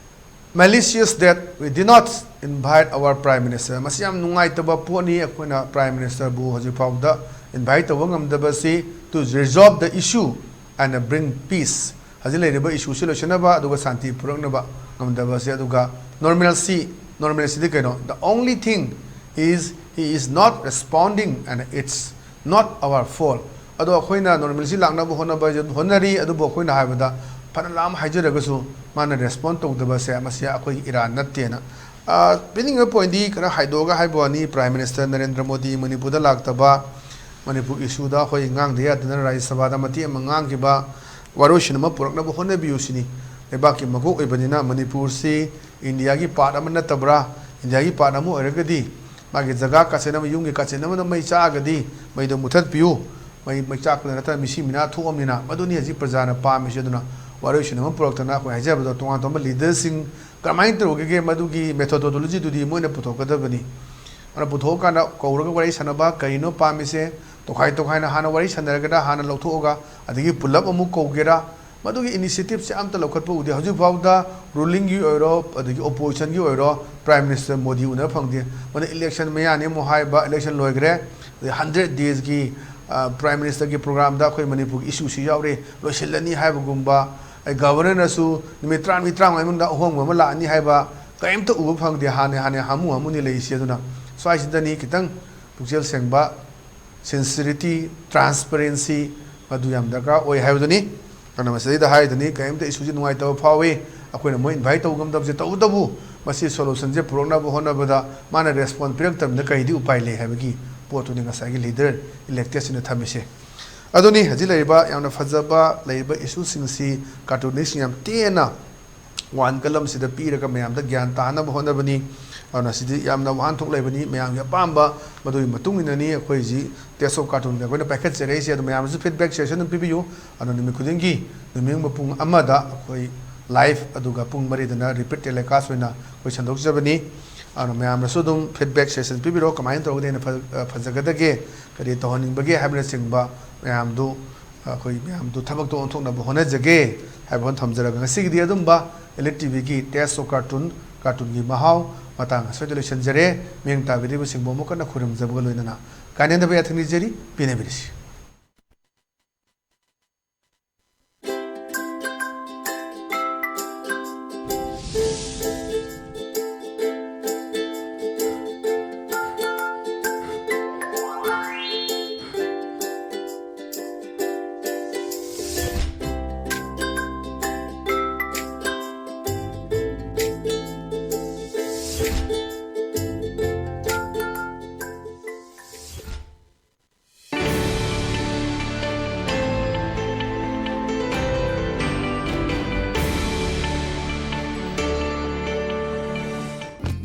malicious that we did not invite our Prime Minister." ꯃꯁꯤ ꯌꯥꯝ ꯅꯨꯡꯉꯥꯏꯇꯕ ꯄꯣꯠꯅꯤ, ꯑꯩꯈꯣꯏꯅ ꯄ꯭ꯔꯥꯏꯝ ꯃꯤꯅꯤꯁꯇꯔꯕꯨ ꯍꯧꯖꯤꯛ ꯐꯥꯎꯕꯗ ꯏꯟꯚꯥꯏꯠ ꯇꯧꯕ ꯉꯝꯗꯕꯁꯤ, "To resolve the issue and bring peace." ꯍꯧꯖꯤꯛ ꯂꯩꯔꯤꯕ ꯏꯁꯨꯁꯤ ꯂꯣꯏꯁꯤꯟꯅꯕ ꯑꯗꯨꯒ ꯁꯥꯟꯇꯤ ꯄꯨꯔꯛꯅꯕ ꯉꯝꯗꯕꯁꯦ꯫ ꯑꯗꯨꯒ normalcy, normalcyꯗꯤ ꯀꯩꯅꯣ? "The only thing is he is not responding and it's not our fault." ꯑꯗꯣ ꯑꯩꯈꯣꯏꯅ normalcy ꯂꯥꯛꯅꯕ ꯍꯣꯠꯅꯕ ꯍꯣꯠꯅꯔꯤ, ꯑꯗꯨꯕꯨ ꯑꯩꯈꯣꯏꯅ ꯍꯥꯏꯕꯗ ꯐꯅ ꯂꯥꯝ ꯍꯥꯏꯖꯔꯒꯁꯨ ꯃꯥꯅ ꯔꯦꯁꯄꯣꯟ ꯇꯧꯗꯕꯁꯦ ꯃꯁꯤ ꯑꯩꯈꯣꯏꯒꯤ ꯏꯔꯥꯟ ꯅꯠꯇꯦꯅ꯫ ꯑ, ꯄꯤꯅꯤꯡꯉꯤꯕ ꯄꯣꯏꯟꯗꯤ ꯈꯔ ꯍꯥꯏꯗꯣꯛꯑꯒ ꯍꯥꯏꯕ ꯋꯥꯅꯤ, ꯄ꯭ꯔꯥꯏꯝ ꯃꯤꯅꯤꯁꯇꯔ ꯅꯔꯦꯟꯗ꯭ꯔ ꯃꯣꯗꯤ ꯃꯅꯤꯄꯨꯔꯗ ꯂꯥꯛꯇꯕ, ꯃꯅꯤꯄꯨꯔ ꯏꯁꯨꯗ ꯑꯩꯈꯣꯏ ꯉꯥꯡꯗ ꯌꯥꯗꯅ ꯔꯥꯖ꯭ꯌ ꯁꯚꯥꯗ ꯃꯇꯦꯛ ꯑꯃ ꯉꯥꯡꯈꯤꯕ, ꯋꯥꯔꯣꯏꯁꯤꯟ ꯑꯃ ꯄꯨꯔꯛꯅꯕ ꯍꯣꯠꯅꯕꯤꯌꯨ ꯁꯤꯅꯤ꯫ ꯂꯩꯕꯥꯛꯀꯤ ꯃꯀꯣꯛ ꯑꯣꯏꯕꯅꯤꯅ ꯃꯅꯤꯄꯨꯔꯁꯤ ꯏꯟꯗꯤꯌꯥꯒꯤ ꯄꯥꯔꯠ ꯑꯃ ꯅꯠꯇꯕ꯭ꯔꯥ? ꯏꯟꯗꯤꯌꯥꯒꯤ ꯄꯥꯔꯠ ꯑꯃ ꯑꯣꯏꯔꯒꯗꯤ ꯃꯥꯒꯤ ꯖꯒꯥ ꯀꯥꯆꯤꯟ ꯑꯃ, ꯌꯨꯝꯒꯤ ꯀꯥꯆꯤꯟ ꯑꯃꯗ ꯃꯩ ꯆꯥꯛꯑꯒꯗꯤ ꯃꯩꯗꯣ ꯃꯨꯊꯠꯄꯤꯌꯨ꯫ ꯃꯩ, ꯃꯩ ꯆꯥꯛꯄꯗ ꯅꯠꯇꯅ ꯃꯤꯁꯤ ꯃꯤꯅꯥ ꯊꯣꯛꯑꯕꯅꯤꯅ ꯃꯗꯨꯅꯤ ꯍꯧꯖꯤꯛ ꯄ꯭ꯔꯖꯥꯅ ꯄꯥꯝꯃꯤꯁꯤ꯫ ꯑꯗꯨꯅ ꯋꯥꯔꯣꯏꯁꯤꯟ ꯑꯃ ꯄꯨꯔꯛꯇꯅ ꯑꯩꯈꯣꯏ ꯍꯥꯏꯖꯕꯗꯣ ꯇꯣꯉꯥꯟ ꯇꯣꯉꯥꯟꯕ ꯂꯤꯗꯔꯁꯤꯡ ꯀꯔꯝꯍꯥꯏꯅ ꯇꯧꯔꯒꯦ ꯃꯗꯨꯒꯤ ꯃꯦꯊꯣꯗꯣꯂꯣꯖꯤꯗꯨꯗꯤ ꯃꯣꯏꯅ ꯄꯨꯊꯣꯛꯀꯗꯕꯅꯤ꯫ ꯃꯥꯅ ꯄꯨꯊꯣꯛꯑꯀꯥꯟꯗ ꯀꯧꯔꯒ ꯋꯥꯔꯤ ꯁꯥꯟꯅꯕ, ꯀꯔꯤꯅꯣ ꯄꯥꯝꯃꯤꯁꯦ, ꯇꯣꯈꯥꯏ ꯇꯣꯈꯥꯏꯅ ꯍꯥꯟꯅ ꯋꯥꯔꯤ ꯁꯥꯟꯅꯔꯒꯅ ꯍꯥꯟꯅ ꯂꯧꯊꯣꯛꯑꯒ ꯑꯗꯒꯤ ꯄꯨꯂꯞ ꯑꯃꯨꯛ ꯀꯧꯒꯦꯔꯥ, ꯃꯗꯨꯒꯤ initiative ꯁꯦ ꯑꯝꯇ ꯂꯧꯈꯠꯄ ꯎꯗꯦ꯫ ꯍꯧꯖꯤꯛ ꯐꯥꯎꯗ ruling ꯒꯤ ꯑꯣꯏꯔꯣ, ꯑꯗꯒꯤ opposition ꯒꯤ ꯑꯣꯏꯔꯣ, Prime Minister ꯃꯣꯗꯤ ꯎꯅꯕ ꯐꯪꯗꯦ꯫ ꯃꯗꯨ election ꯃꯌꯥꯅꯤ ꯑꯃꯨꯛ ꯍꯥꯏꯕ, election ꯂꯣꯏꯈ꯭ꯔꯦ, ꯑꯗꯩ hundred days ꯒꯤ, ꯑ, Prime Minister ꯒꯤ program ꯗ ꯑꯩꯈꯣꯏ ꯃꯅꯤꯄꯨꯔꯒꯤ issue ꯁꯤ ꯌꯥꯎꯔꯦ, ꯂꯣꯏꯁꯤꯜꯂꯅꯤ ꯍꯥꯏꯕꯒꯨꯝꯕ, ꯑꯩ Governor ꯅꯁꯨ ꯅꯨꯃꯤꯠ ꯇꯔꯥꯃꯔꯤ, ꯇꯔꯥꯃꯉꯥꯒꯤ ꯃꯅꯨꯡꯗ ꯑꯍꯣꯡꯕ ꯑꯃ ꯂꯥꯛꯑꯅꯤ ꯍꯥꯏꯕ ꯀꯔꯤꯝꯇ ꯎꯕ ꯐꯪꯗꯦ꯫ ꯍꯥꯟꯅ, ꯍꯥꯟꯅ ꯍꯥꯃꯨ ꯍꯥꯃꯨꯅꯤ ꯂꯩꯔꯤꯁꯤ꯫ ꯑꯗꯨꯅ ꯁ꯭ꯋꯥꯏꯁꯤꯗꯅꯤ ꯈꯤꯇꯪ ꯄꯨꯛꯆꯦꯜ ꯁꯦꯡꯕ, sincerity, transparency ꯃꯗꯨ ꯌꯥꯝ ꯗꯔꯀꯥꯔ ꯑꯣꯏ ꯍꯥꯏꯕꯗꯨꯅꯤ꯫ ꯑꯗꯨꯅ ꯃꯁꯤꯗꯩꯗ ꯍꯥꯏꯗꯨꯅꯤ, ꯀꯔꯤꯝꯇ issue ꯁꯤ ꯅꯨꯡꯉꯥꯏꯇꯕ ꯐꯥꯎꯏ, ꯑꯩꯈꯣꯏꯅ ꯃꯣꯏ invite ꯇꯧꯕ ꯉꯝꯗꯕꯁꯦ꯫ ꯇꯧꯕꯇꯕꯨ ꯃꯁꯤ solution ꯁꯦ ꯄꯨꯔꯛꯅꯕ ꯍꯣꯠꯅꯕꯗ ꯃꯥꯅ response ꯄꯤꯔꯛꯇꯕꯅꯤꯅ ꯀꯔꯤꯗꯤ ꯎꯄꯥꯏ ꯂꯩ ꯍꯥꯏꯕꯒꯤ ꯄꯣꯠꯇꯨꯅꯤ ꯉꯁꯥꯏꯒꯤ leader elected ꯁꯤꯅ ꯊꯝꯃꯤꯁꯦ꯫ ꯑꯗꯨꯅꯤ ꯍꯧꯖꯤꯛ ꯂꯩꯔꯤꯕ ꯌꯥꯝꯅ ꯐꯖꯕ ꯂꯩꯔꯤꯕ issue ꯁꯤꯡꯁꯤ cartoonist ꯁꯤꯡ ꯌꯥꯝ ꯇꯦꯟꯅ ꯋꯥꯟ ꯀꯂꯝꯁꯤꯗ ꯄꯤꯔꯒ ꯃꯌꯥꯝꯗ ꯒ꯭ꯌꯥꯟ ꯇꯥꯅꯕ ꯍꯣꯠꯅꯕꯅꯤ꯫ ꯑꯗꯨꯅ ꯁꯤꯗꯤ ꯌꯥꯝꯅ ꯋꯥꯍꯟꯊꯣꯛ ꯂꯩꯕꯅꯤ꯫ ꯃꯌꯥꯝꯒꯤ ꯑꯄꯥꯝꯕ ꯃꯗꯨꯒꯤ ꯃꯇꯨꯡ ꯏꯟꯅꯅꯤ ꯑꯩꯈꯣꯏ ꯍꯧꯖꯤꯛ Taste of Cartoon ꯗ ꯑꯩꯈꯣꯏꯅ ꯄꯥꯏꯈꯠꯆꯔꯛꯏꯁꯦ꯫ ꯑꯗꯣ ꯃꯌꯥꯝꯅꯁꯨ feedback session ꯑꯗꯨꯝ ꯄꯤꯕꯤꯌꯨ꯫ ꯑꯗꯣ ꯅꯨꯃꯤꯠ ꯈꯨꯗꯤꯡꯒꯤ ꯅꯨꯃꯤꯠ ꯌꯨꯡꯕ ꯄꯨꯡ ꯑꯃꯗ ꯑꯩꯈꯣꯏ live, ꯑꯗꯨꯒ ꯄꯨꯡ ꯃꯔꯤꯗꯅ repeat telecast ꯑꯣꯏꯅ ꯑꯩꯈꯣꯏ ꯁꯟꯗꯣꯛꯆꯕꯅꯤ꯫ ꯑꯗꯣ ꯃꯌꯥꯝꯅꯁꯨ ꯑꯗꯨꯝ feedback session ꯄꯤꯕꯤꯔꯛꯑꯣ, ꯀꯃꯥꯏꯅ ꯇꯧꯔꯒꯗꯤ ꯍꯦꯟꯅ ꯐ-, ꯐꯖꯒꯗꯒꯦ, ꯀꯔꯤ ꯇꯧꯍꯟꯅꯤꯡꯕꯒꯦ ꯍꯥꯏꯕꯅꯆꯤꯡꯕ ꯃꯌꯥꯝꯗꯨ ꯑꯩꯈꯣꯏ ꯃꯌꯥꯝꯗꯨ ꯊꯕꯛꯇ ꯑꯣꯟꯊꯣꯛꯅꯕ ꯍꯣꯠꯅꯖꯒꯦ ꯍꯥꯏꯕ ꯋꯥꯐꯝ ꯊꯝꯖꯔꯒ, ꯉꯁꯤꯒꯤꯗꯤ ꯑꯗꯨꯝꯕ Elite ꯇꯤ ꯚꯤꯒꯤ Taste of Cartoon, cartoon ꯒꯤ ꯃꯍꯥꯎ ꯃꯇꯥꯡ ꯑꯁꯤꯗ ꯂꯣꯏꯁꯤꯟꯖꯔꯦ꯫ ꯃꯤꯠꯌꯦꯡ ꯇꯥꯕꯤꯔꯤꯕꯁꯤꯡꯕꯨ ꯑꯃꯨꯛ ꯍꯟꯅ ꯈꯨꯔꯨꯝꯖꯕꯒ ꯂꯣꯏꯅꯅ ꯀꯥꯏꯅꯗꯕ ꯌꯥꯊꯪ ꯅꯤꯖꯔꯤ꯫ ꯄꯦꯟꯅꯕꯤꯔꯁꯤ꯫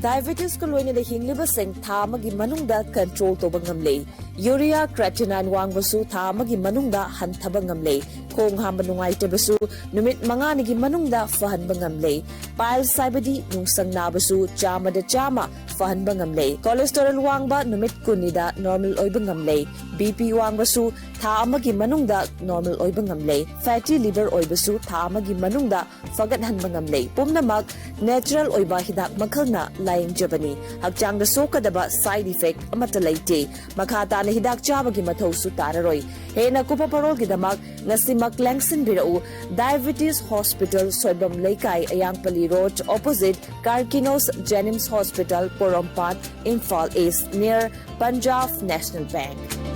Diabetes ꯀ ꯂꯣꯏꯅꯅ ꯍꯤꯡꯂꯤꯕꯁꯤꯡ ꯊꯥ ꯑꯃꯒꯤ ꯃꯅꯨꯡꯗ control ꯇꯧꯕ ꯉꯝꯂꯦ꯫ Urea creatinine ꯋꯥꯡꯕꯁꯨ ꯊꯥ ꯑꯃꯒꯤ ꯃꯅꯨꯡꯗ ꯍꯟꯊꯕ ꯉꯝꯂꯦ꯫ ꯈꯣꯡ ꯍꯥꯝꯕ ꯅꯨꯡꯉꯥꯏꯇꯕꯁꯨ ꯅꯨꯃꯤꯠ ꯃꯉꯥꯅꯤꯒꯤ ꯃꯅꯨꯡꯗ ꯐꯍꯟꯕ ꯉꯝꯂꯦ꯫ Piles ꯍꯥꯏꯕꯗꯤ ꯅꯨꯡꯁꯪ ꯅꯥꯕꯁꯨ ꯆꯥꯝꯃꯗ ꯆꯥꯝꯃ ꯐꯍꯟꯕ ꯉꯝꯂꯦ꯫ Cholesterol ꯋꯥꯡꯕ ꯅꯨꯃꯤꯠ ꯀꯨꯟꯅꯤꯗ normal ꯑꯣꯏꯕ ꯉꯝꯂꯦ꯫ BP ꯋꯥꯡꯕꯁꯨ ꯊꯥ ꯑꯃꯒꯤ ꯃꯅꯨꯡꯗ normal ꯑꯣꯏꯕ ꯉꯝꯂꯦ꯫ Fatty liver ꯑꯣꯏꯕꯁꯨ ꯊꯥ ꯑꯃꯒꯤ ꯃꯅꯨꯡꯗ ꯐꯒꯠꯍꯟꯕ ꯉꯝꯂꯦ꯫ ꯄꯨꯝꯅꯃꯛ natural ꯑꯣꯏꯕ ꯍꯤꯗꯥꯛ ꯃꯈꯜꯅ ꯂꯥꯌꯦꯡꯖꯕꯅꯤ꯫ ꯍꯛꯆꯥꯡꯗ ꯁꯣꯛꯀꯗꯕ side effect ꯑꯃꯠꯇ ꯂꯩꯇꯦ꯫ ꯃꯈꯥ ꯇꯥꯅ ꯍꯤꯗꯥꯛ ꯆꯥꯕꯒꯤ ꯃꯊꯧꯁꯨ ꯇꯥꯔꯔꯣꯏ꯫ ꯍꯦꯟꯅ ꯀꯨꯞꯄ ꯄꯔꯣꯜꯒꯤꯗꯃꯛ ꯉꯁꯤꯃꯛ ꯂꯦꯡꯁꯤꯟꯕꯤꯔꯛꯎ꯫ Diabetes Hospital, ꯁꯣꯏꯕꯝ ꯂꯩꯀꯥꯏ, ꯑꯌꯥꯡꯄꯜꯂꯤ Road, opposite Carkinos Jenims Hospital, ꯄꯣꯔꯣꯝꯄꯥꯠ, Imphal East, near Punjab National Bank꯫